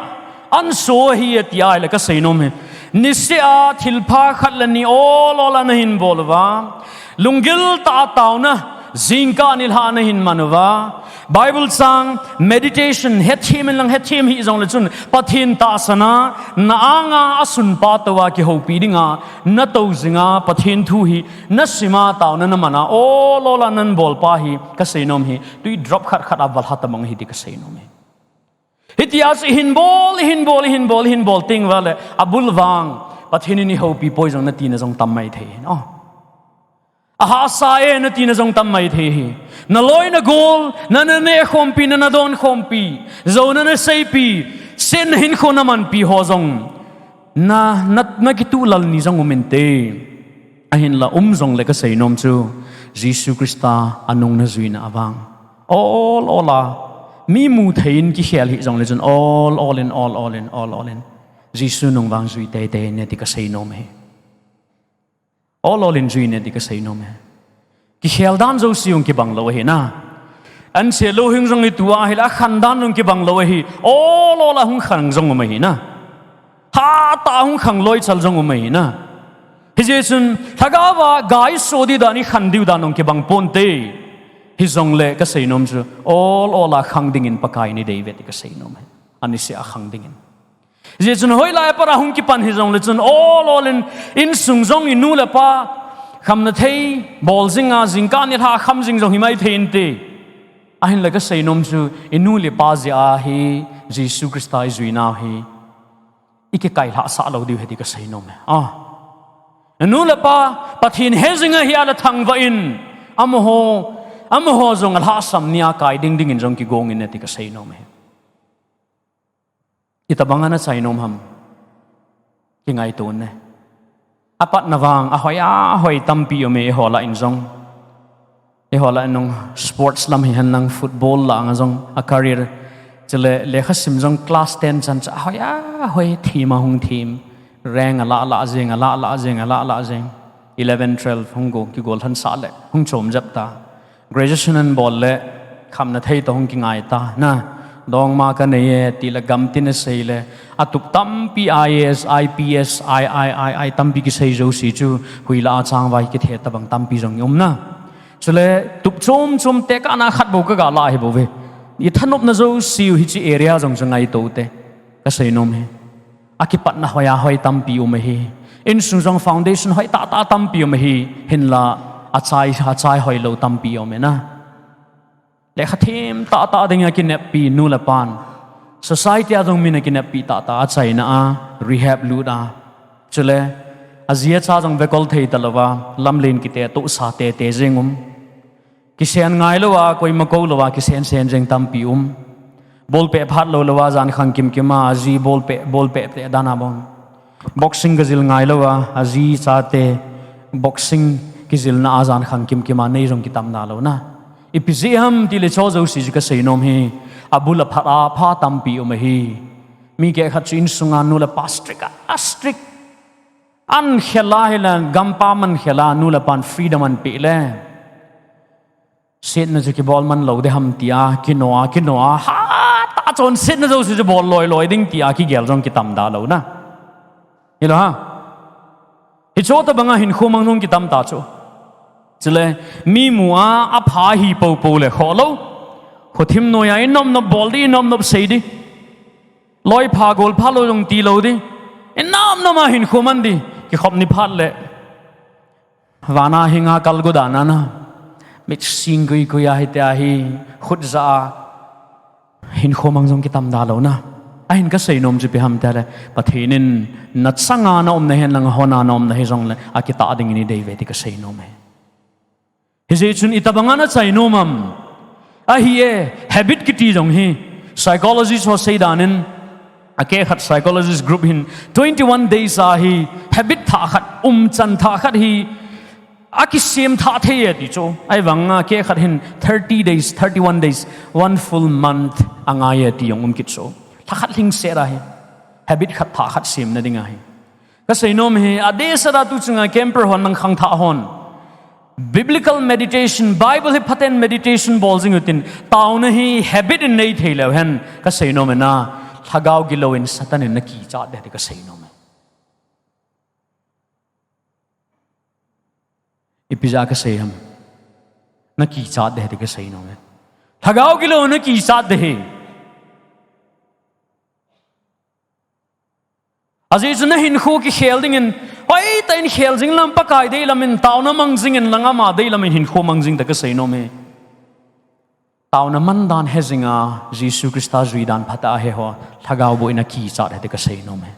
anso ahi ati ahile ka seinom hi. Niseh a thilpha khat le ni ol ol a nahin bol uva, lunggil tah a taona, jingkah nilhah nahin man uva, Bible chang, meditation, hethem in lang hethem hih jongle chun, Pathen tahsan a, na anga asunpa tou a kihoupi dinga, natou jinga, Pathen thu hi, nasim a taona naman a, ol ol a nahin bolpa hi, ka seinom hi, twi drop khat khat a valha tabang ahi ti ka seinom e. Hitia chu ihin bol, ihin bol, ihin bol, ihin bol teng uva le, abul vang, Pathen in eihoupi poi jong natina jong tam maithei hin. Oh. Ahahsa e nati na jong tam maithei hi. Naloi nagol, na naneh khompi, na nadon khompi, jouna naseipi, setna hinkho namanpi ho jong na, na, nakituh lal ni jong um inte. Ahinla um jongle kasei nom chu, Jesu Christa anung najuina avang, ol ol a, mi mu thei in kikhel hih jongle chun ol ol in, ol ol in, ol ol in Jesu nung vang jui teitei in nati kasei nom hi. Ol ol in jui in nati kasei nom hi. Kikhel dan jouse jong kibang lou ahi na. Anse lou hing jong itu ahile, akhan dan jong kibang lou ahi. Ol ol a hung khan jong um ahi na. Hatah a hung khang loichal jong um ahi na. Hijeh chun lhagao a ga iso di dan, ikhan diu dan jong kibang ponte. Hijongle kasei nom chu, ol ol a khang dingin Pakai in idei uve ti kasei nom hi. Aniseh a khang dingin. Hijeh chun hoilai a pat a hung kipan hijongle chun ol ol in, insung jong inu le pa, khamna thei bol jinga jingkah nilhah kham jing jong hi maithei inte. Ahinla kasei nom chu, inu le pa jeh a hi Jesu Christa ijuinau hi ikikai lhahsah lou diu ahi ti kasei nom hi. Inu le pa Pathen he jing ahi a le thangvah in, amaho, amaho jong alhahsam ni a kai ding dingin jong kigong in nati kasei nom hi. Itobang a nachai nom ham, kingaito ne. Apatna vang ahoi ahoi tampi um e, eiho lah in jong. Eiho lah in jong sports lam hihen lang, football lang a jong a career. Chule lekhasim jong class ten chan chu ahoi ahoi, them a hung them. Rank alah lah jeng, alah lah jeng, alah lah jeng. Eleven, twelve hung go, kigol lhansah le hung chom jep ta. Graduation anabol le khamna thei toh hung kingai ta na. Dongma kanei e tile gamtin asei le, atup tampi I A S, I P S, I, I, I, I tampi kisei jouse chu, huilah a changvai kithe tobang tampi jong um na. Chule tup chom chom tekahna khat bou kaga lah ahi bouve. Ithanopna jouseu hiche area jong chu ngaito te, kasei nom hi. Akipatna hoi ahoi tampi um ahi. Insung jong foundation hoi tahtah tampi um ahi. Hinla achai, achai hoilou tampi um e na. Lekha them tahtah dinga kineppi nu le pan, society a jong min akineppi tahtah, achaina a, rehab lut a. Chule aji acha jong vekol thei talouva, lamlen kite tohsa tete jeng um. Kisen ngailouva, koima koulouva kisen sen jeng tampi um. Ball peh phat lou louva jan khang kimkim a, aji ball peh, ball peh peh dan a bang. Boxing kajil ngailouva, aji chate boxing kijilna a jan khang kimkim a nei jong kitam dalou na. Ipi jeh ham tile chu jouse chu kasei nom hi, abul aphat a pha tampi um ahi. Mi kehkhat chu insunga nu le pa strict a, strict. Ankhel a hile gampa man khel a, nu le pan freedom anpeh le, setna chu kibol man lou ding ham tia kino a, kino a, hatah chun setna jouse chu bol loi loi ding tia kigel jong kitam dalou na. Hilou ha. Hiche tobanga hinkho mang jong kitam ta chu. Chule mi mu a apha hi poupou le khoh lou. Khothim noiya inopnop bol di, inopnop sei di. Loipha golpha lou jong tilou di. Inopnop a hinkho man di. Kikhop ni phat le, vana hinga kalgo dan a na, mit sing guigui a hitia hi khut ja a hinkho mang jong kitam dalou na. Ahin kasei nom chu ipi ham tile, Pathen in nachanga naumna hen lang, ahona naumna hijongle akitah dingin idei uve ti kasei nom e. Hijeh chun itobanga nachai nom ham? Ahi e, habit kiti jong hi psychologist ho seidan in, akehkhat psychologist group hin twenty-one days a hi habit thah khat, umchan thah khat hi akisem thah thei e ti chu. Ahivanga kehkhat hin thirty days, thirty-one days, one full month angai e ti jong um kit chu. Lha khat lhingset a hi habit khat thah khat semna dinga hi. Kasei nom hi, adehset a tu chunga camper hon, mangkhang thah hon, biblical meditation, Bible hi phaten meditation bol jing utin, taona hi habit in nei thei leu hen, kasei nom e na, lhagao gilou in Satan in nakichat ding ti kasei nom e. Ipi jeh a kasei ham? Nakichat ding ti kasei nom e. Lhagao gilou nakichat ding hi. Ajeh chu nahinkho kikhel dingin, hoitah in khel jing lam, Pakai deilam in, taona mang jingin lang, ama deilam in hinkho mang jing ti kasei nom e. Taona man dan he jinga, Jesu Christa jui dan phatah a he ho, lhagao boina kichat ding ti kasei nom e.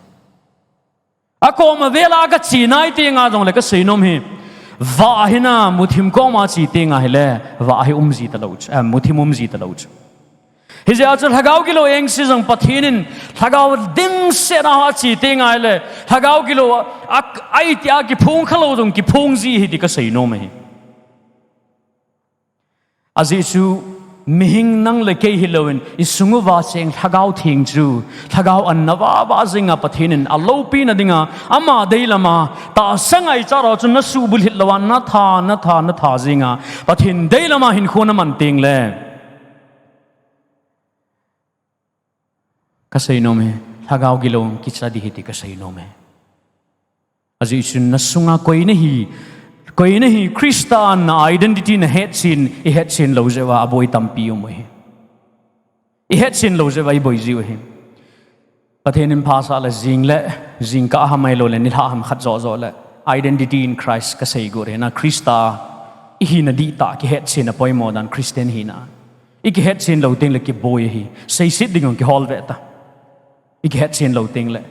Akoma vela kache nai tenga jongle kasei nom hi, Vah hina muthim koma che tenga hile, vah hi um ji talou chu, eh, muthim um ji talou chu. Hijeh a chu lhagao gilou engse jong Pathen in lhagao dimset a che tenga hile, lhagao gilou a, a, a iti a kiphong khalou jong kiphong ji ahi ti kasei nom ahi. Ajeh chu mihing nang le kei hilouvin, isung uva cheng lhagao theng chu, lhagao anna vava jinga Pathen in aloupina dinga, ama deilama, tahsa ngaichat ho chu nasuh bulhit louva, natha, natha, natha jinga, Pathen deilama hinkho naman tengle. Kasei nom e, lhagao gilou kicha ding ahi ti kasei nom e. Ajeh chu nasunga koi nahi, koi nahi, Christa na identity nahetchen, ihetchen lou jeh uva aboi tampi um u ahi. Ihetchen lou jeh uva iboi jiu ahi. Pathen in phasah le jing le, jingkah ham ahiloule, nilhah ham khat joh joh le, identity in Christ kasei got ahi na, Christa ihina dihtah kihetchen apoimo dan Christian hina. Ikihetchen lou tengle kiboi ahi, seiset ding jong kihol ve ta. Ikihetchen lou tengle.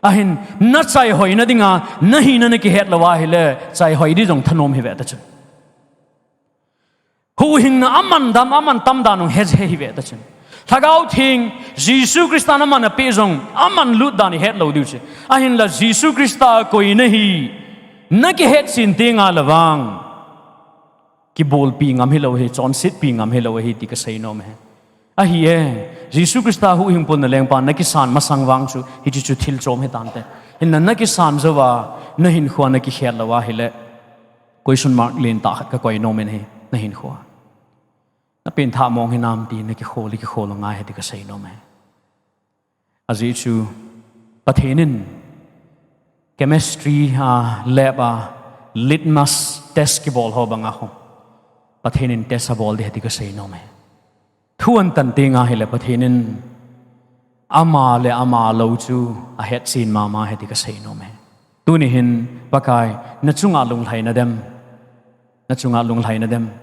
Ahin, nachaihoina dinga, nahina nakihet louva ahile, chaihoi ding jong thanom hi ve ta chun. Huhhingna aman dam, aman tam dan jong he, he hi ve ta chun. Lhagao theng, Jesu Christa in aman apeh jong, aman lut dan ihet lou diu chu. Ahinla Jesu Christa koi nahi, nakihetchen tenga le vang kibolpi ngam hilou ahi, chonsetpi ngam hilou ahi ti kasei nom ahi. Ahi e, Jesu Christa huhhingpu nalengpa nakisan masang vang chu, hiche chu thil chom hitante. Hinla nakisan jouva, nahinkhoa nakikhet louva ahile, question mark lentah khat kakoi nom in ahi, nahinkhoa. Napenthah mong hinam ti nakikhol, kikhol u ngai ahi ti kasei nom ahi. Ajeh chu Pathen in chemistry a, lab a, litmus test kibol ho banga khu, Pathen in test abol ding ahi ti kasei nom e. Thu ahin tan tenga hile Pathen in ama le ama lou chu ahetchen mama ahi ti kasei nom e. Tuni hin Pakai, nachunga lunglhaina dem. Nachunga lunglhaina dem.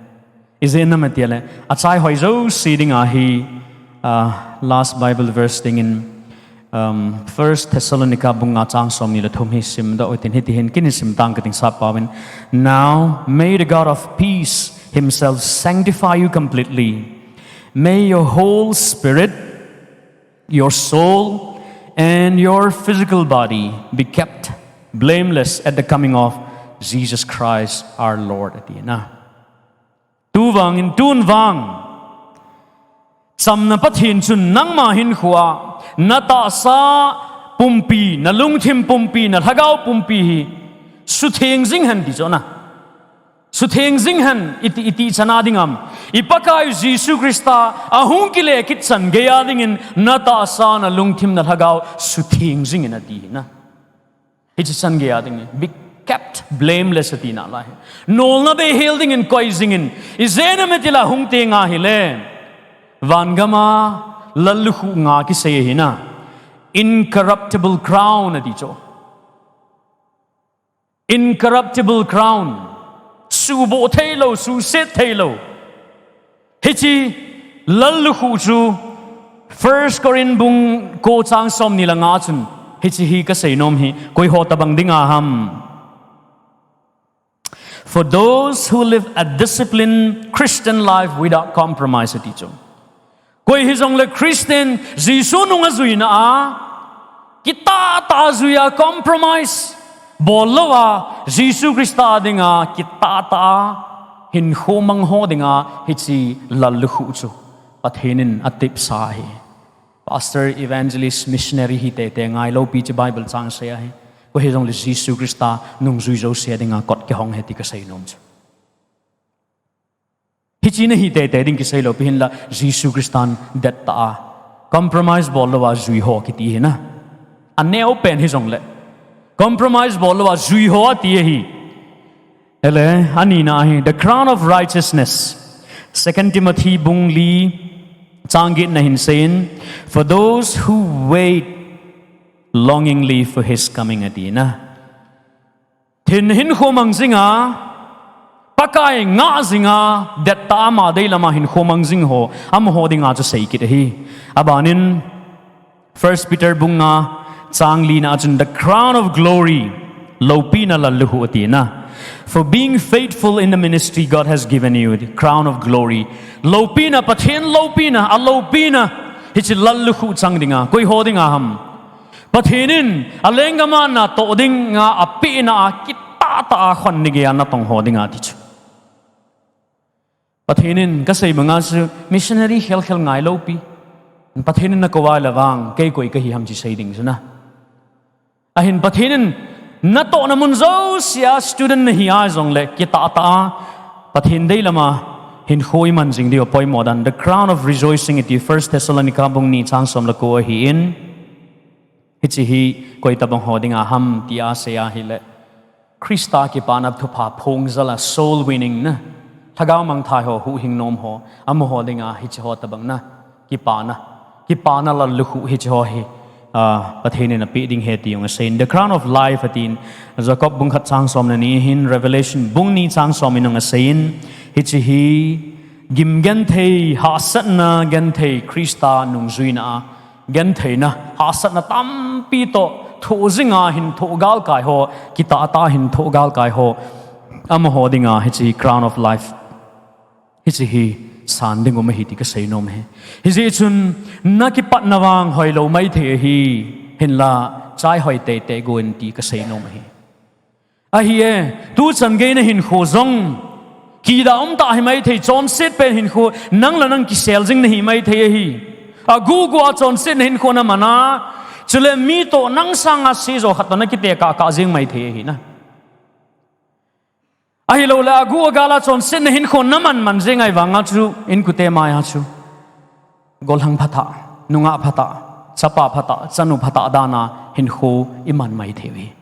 Ijeh inem itile, achaihoi jouse dinga hi, ah, last Bible verse dingin, um, First Thessalonica bung nga chang somni le thum hi simdoh utin, hitihin kin isim tang kating, Sap paovin. Now, may the God of peace himself sanctify you completely. May your whole spirit, your soul, and your physical body be kept blameless at the coming of Jesus Christ our Lord, ati na. Tuvangin, tun vang, chamna Pathen chun nangma hinkhoa, natahsa pumpi, nalungthim pumpi, nalhagao pumpi hi sutheng jing hen ti chu na. Sutheng jing hen, iti, iti chana ding ham? I Pakai Jesu Christa ahung kile kit chan geiya dingin natahsa, nalungthim, nalhagao sutheng jingin ati na. Hiche chan geiya dingin, be kept blameless ati nalai. Nolna beihel dingin koi jingin, ijeh inem itile hung tenga hile, vangama lallukhuh nga kisei ahi na. Incorruptible crown ati chu. Incorruptible crown. Suhboh theilou, suhset theilou. Hiche lallukhuh chu First Corinth bung ko chang somni le nga chun, hiche hi kasei nom hi, koiho tobang dinga ham? For those who live a disciplined Christian life without compromise, ati chu. Koi hijongle Christian, Jesu nung ajuina a, kitah tah a jui a, compromise bol louva, Jesu Christa dinga kitah tah a hinkho mang ho dinga hiche lallukhuh chu Pathen in atepsa ahi. Pastor, evangelist, missionary hi teitei ngailoupi chu Bible chang sei ahi. Koi hijongle Jesu Christa nungjui jouse dinga kot kihong ahi ti kasei nom chu. Hiche nahi teitei ding kisei lou pi hinla, Jesu Christan dettah a, compromise bol louva jui ho kiti ahi na. Aneopen hijongle, compromise bol louva jui ho ati ahi. Ele, anina hi, the crown of righteousness. Second Timothy bung li chang get na hin seiyin, for those who wait longingly for his coming, ati na. Hin hinkho mang jinga, Pakai ngah jinga, dettah a ama deilama hinkho mang jing ho, amaho dinga chu seikit ahi. Abanin, First Peter bung nga chang li na a chun, the crown of glory, loupina lallukhuh ati na. For being faithful in the ministry God has given you, the crown of glory. Loupina, Pathen loupina, aloupina, hiche lallukhuh chang dinga, koi ho dinga ham. Pathen in, alenggam a natoh dinga, apehna a, kitah tah a khon nigei a natong ho dinga ti chu. Pathen in kasei banga chu missionary khel khel ngai lou pi. Pathen in nakou a le vang, kei koi kahi ham ti sei ding chu na. Ahin Pathen in natohna mun jousea student nahi a jongle kitah tah a Pathen deilam a hinkho iman jing diu apoimo dan. The crown of rejoicing iti First Thessalonica bung ni chang som le ko ahin. Hiche hi koi tabang ho dinga ham tia sei ahile, Christa kipana thupha phongjal a soul winning na, lhagao mangthai ho, huhhing nom ho, amaho dinga hiche ho tabang na, kipana, kipana lallukhuh hiche ho hi, ah, Pathen in apeh ding ahi ti jong asei in. The crown of life atin, Jacob bung khat chang som le ni hin, Revelation bung ni chang som in jong asei in, hiche hi gim genthei, hahsatna genthei, Christa nungjuina a gentheina, hahsatna tampi toh, thoh jinga hin thoh galkai ho, kitah tah a hin thoh galkai ho, amaho dinga hiche crown of life, hiche hi san ding um ahi ti kasei nom ahi. Hijeh chun, nakipatna vang hoilou maithei ahi, hinla, chai hoi teitei gon ti kasei nom ahi. Ahi e, tuchan gei nahinkho jong, kidah umtah hi maithei, chonset pen hinkho, nang le nang kisel jing nahi maithei ahi. Agugu a chonsetna hinkho naman a, chule mi toh nang sanga seijou khat toh nakitekah kah jing maithei ahi na. Ahilouleh agu agal a chonsetna hinkho naman man jing ahivanga chu, inkote mai a chu, gollhang phatah, nungah phatah, chapa phatah, chanu phatah dan a hinkho iman maithei uve.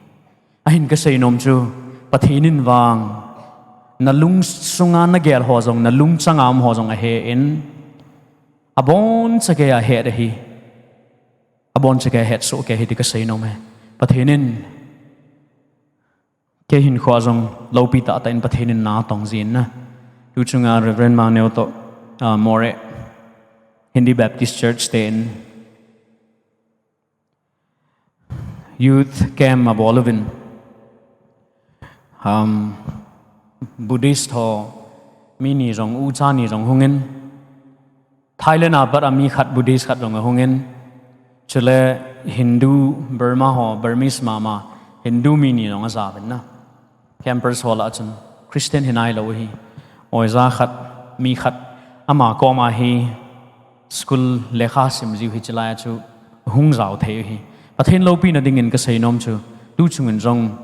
Ahin kasei nom chu, Pathen in vang, nalungsunga nagel ho jong, nalungchanga um ho jong ahe in, abonchakei a ahet ahi, abonchakei a ahet sohkei ahi ti kasei nom e. Pathen in, kei hinkho a jong loupi tahtah in Pathen in na atong jin na. Tuchunga Reverend Mangneo toh, ah, Moreh Hindi Baptist Church te in youth camp abol uvin, um, Buddhist ho mi ni jong, ucha ni jong hungin, Thailand a pat a mi khat Buddhist khat jong ahungin, chule Hindu Burma ho, Burmese mama, Hindu mi ni jong ajauvin na. Campers ho lah a chun Christian hinailou ahi. Oja khat, mi khat, ama koma hi school lekha sim jiu hi chulai a chu hung jao thei ahi. Pathen loupina dingin kasei nom chu, tuchungin jong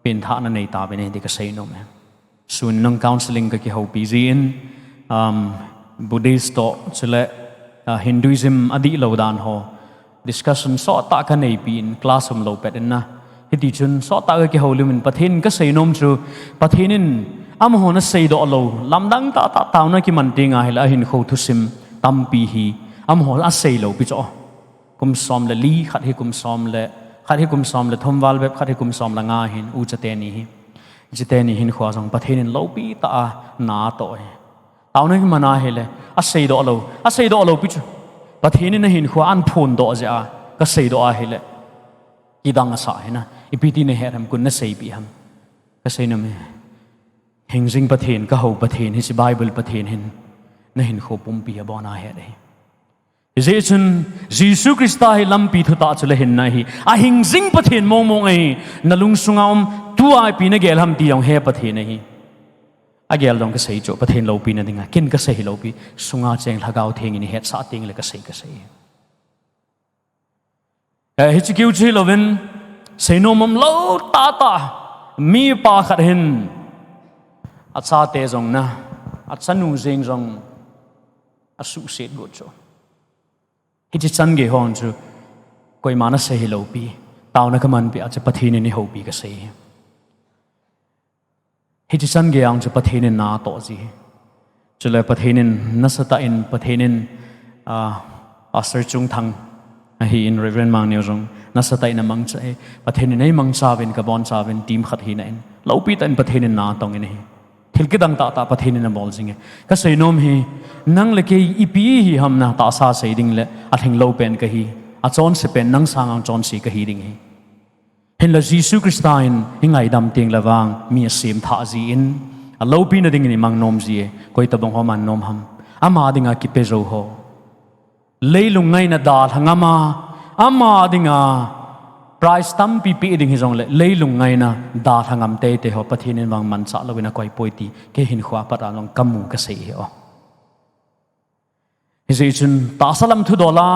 penthahna nei tauvin ahi ti kasei nom e. Sun nung counseling kakihoupi jin, um, Buddhist toh, chule, ah, Hinduism adihlou dan ho, discussion sottah kaneipi in class umlou pet in na. Hitichun sottah kakihoulim in Pathen kasei nom chu, Pathen in amaho naseidoh lou, lamdang tahtah taona kiman tenga hile ahinkho thusim tampi hi, amaho asei lou pi chu. Kum som le li, khat hi kum som le, khat hi kum som le thum val bep, khat hi kum som le nga hin, ucha teni hi. Ucha teni hinkho a jong Pathen in loupi tah a na atoh e. Taona kiman ahile, aseidoh lou, aseidoh lou pi chu, Pathen in ahinkho a aphondoh jeh a, kaseidoh ahile, kidang asa ahi na, ipi ti nahet ham, koin naseipeh ham. Kasei nom e. Hingjing Pathen, kahou Pathen, hiche Bible Pathen hin, nahinkho pumpi abon a ahet ahi. Hijeh chun, Jesu Christa hi lampi thutah chule hinna ahi. Ahingjing Pathen mongmong ahi. Nalungsunga um, tua ipi nagel ham ti jong he Pathen ahi. Agel jong kasei chu, Pathen loupina dinga. Ken kasei hilou pi, sunga cheng Lhagao Theng in ihetsah tengle kasei, kasei. Eh, hiche kiu chu hilouvin, seinom umlou tahtah, mipa khat hin, achate jong na, achanu jeng jong, asuhset got chu. Hiche chan gei ho chu, koima nasei hilou pi, taona kamanpeh a chu Pathen in eihoupi kasei. Hiche chan gei a chu Pathen in na atoh ji. Chule Pathen in nasatah in, Pathen in, ah, Pastor Chungthang ahin Reverend Mangneo jong nasatah in amangcha e. Pathen in eimangchauvin, kabonchauvin, team khat hina in, loupi tah in Pathen in na atong in ahi. Thil kidang tahtah Pathen in abol jing e. Kasei nom hi, nang le kei ipi hi ham na tahsa sei ding le, alhinglou pen kahi, achonse pen nang sanga chonse kahi ding ahi. Hinla Jesu Christa in i ngaidam teng le vang mi a semthah ji in, a loupina dingin i mang nom ji e, koi tabang ho mang nom ham. Ama dinga kipe jou ho. Leilung ngaina dalha ngam a, ama dinga price tampi pe ding hi jong le, leilung ngaina dalha ngam teitei ho Pathen in vang manchah louvin a koi poi ti, kei hinkho a pat a jong ka mu ka sei hi o. Hijeh chun, tahsa lam thudol a,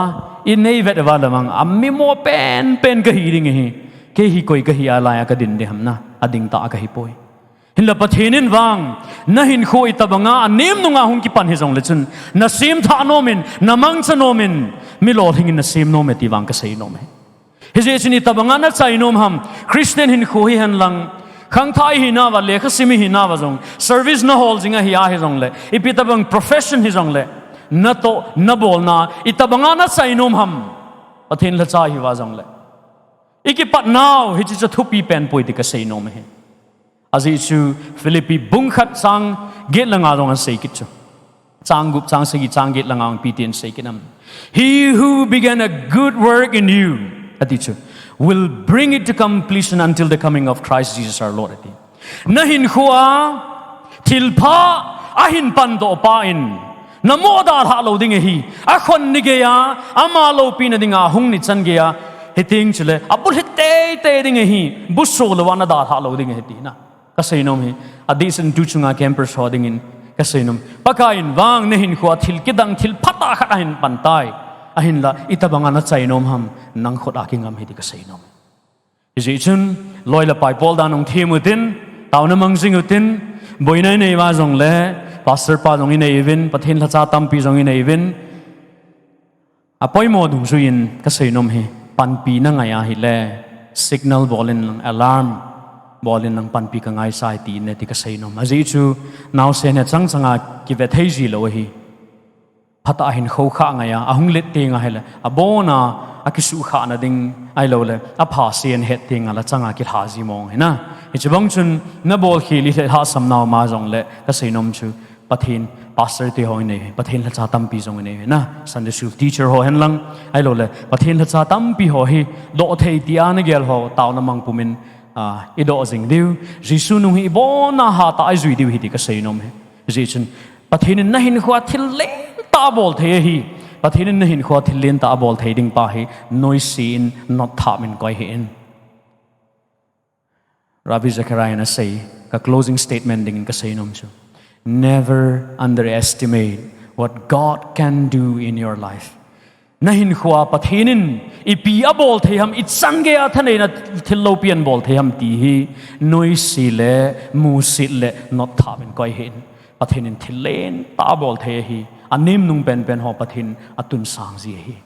i nei vet uva le vang, a mimo penpen ka hi ding ahi, kei hi koi ka hi a lai a ka din ding ham na, a ding tah a ka hi poi. Hinla Pathen in vang, na hinkho i tabang a, a nem nung a hung kipan hi jong le chun, na semthah nom in, na mangcha nom in, mi lolhing in na sem nom e ti vang ka sei nom e. Hijeh chun i tabang a na chai nom ham, Christian hinkho hi hen lang, khangthah i hi nauva, lekha sim i hi nauva jong, service na hol jing ahi a hi jong le, ipi tabang profession hi jong le, na toh, na bolna, i tabang a na chai nom ham, Pathen lhacha hi uva jong le. I kipat nau, hiche chu thupi pen poi ti ka sei nom e. Ajeh chu Philippi bung khat chang get le nga jong a sei kit chu. Chang gup, chang sagi, chang get le nga hung ipi tin sei kit nam. "He who began a good work in you," ati chu, "will bring it to completion until the coming of Christ Jesus our Lord," ati. Na hinkho a thilpha a hin pandoh pa in, na mo dalha lou ding ahi, a khon ni gei a, ama loupina dinga hung ni chan gei a, hiteng chule, a bulhit teitei ding ahi, buso louva na dalha lou ding ahi tina. Ka sei nom hi, adeh seh in tu chunga campers ho dingin ka sei nom. Pakai in vang na hinkho a thil kidang, thil phatah khat a hin pan tai. Ahinla, i tabang a na chai nom ham, nang khut a kingam hi ti ka sei nom. Hijeh chun, loi le pai pol dan hung them utin, taona mang jing utin, boina i nei uva jong le, pastor pa jong i nei uvin, Pathen lhacha tampi jong i nei uvin, a poimo dungjuiyin ka sei nom hi, panpi na ngai a hile, signal bol in lang, alarm bol in lang, panpi ka ngaisah e ti in e ti ka sei nom. Ajeh chu, naosen hi chang chang a kive thei ji lou ahi. Phatah a hin khoukhah ngai a, a hung let teng a hile, a bon a, a kisuhkhah na ding ahilou le, a pha sen het teng a la chang a kilha ji mong hi na. Hiche bang chun, na bolkhel i lhahsam nau ma jong le, ka sei nom chu, Pathen, pastor te ho i nei, Pathen lhacha tampi jong i nei na, Sunday school teacher ho hen lang, ahilou le, Pathen lhacha tampi ho hi, doh thei ti a na gel ho, taona mang pum in, a, i doh jing diu, Jesu nung hi i bon a hatah a i jui diu hi ti ka sei nom hi. Hijeh chun, Pathen in na hinkho a thil lentah a bol thei ahi, Pathen in na hinkho a thil lentah a bol thei ding pa hi, noise in, notthap in koi hih in. Ravi Zacharias in a sei, ka closing statement dingin ka sei nom chu. Never underestimate what God can do in your life. Na hinkho a Pathen in ipi a bol thei ham, i chan gei a thaneina thil loupi a bol thei ham ti hi, noise le, musit le, notthap in koi hih in. Pathen in thil lentah a bol thei ahi, a nem nung penpen ho Pathen a tun sang ji ahi.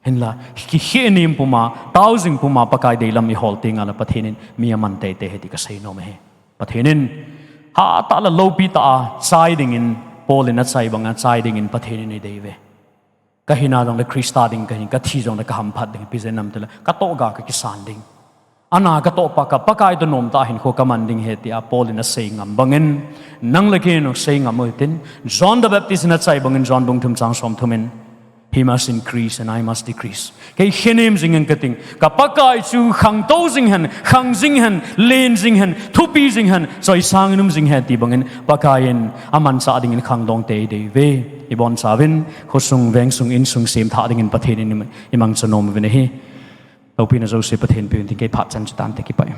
Hinla, ki, khe nem pum a, tao jing pum a, Pakai deilam i hol teng a la Pathen in mi a man teitei ahi ti ka sei nom ahi. Pathen in, hatah le loupi tah a, chai dingin, Paul in a chai bang a, chai dingin Pathen in i dei uve. Ka hina jong le Christa ding ka hin, ka thi jong le ka hamphat ding, ipi jeh inem itile, ka toh ga ka kisan ding. Ana ka toh pa ka, Pakai toh nomtah a hinkho ka man ding ahi tia Paul in a sei ngam bangin, nang le kei in jong sei ngam u hitin, John the Baptist in a chai bangin, John bung thum chang som thum in, "He must increase and I must decrease." Kei khe nem jing hen ka ting, ka Pakai chu khangtou jing hen, khang jing hen, len jing hen, thupi jing hen, choisang in um jing hen ti bangin, Pakai in a manchah dingin khangdong te i dei uve. I boncha uvin, khosung, vengsung, insung semthah dingin Pathen in i mangcha nom uvin ahi. Loupina jouse Pathen in pe u hitin, kei phat chan chu tante, kipah e.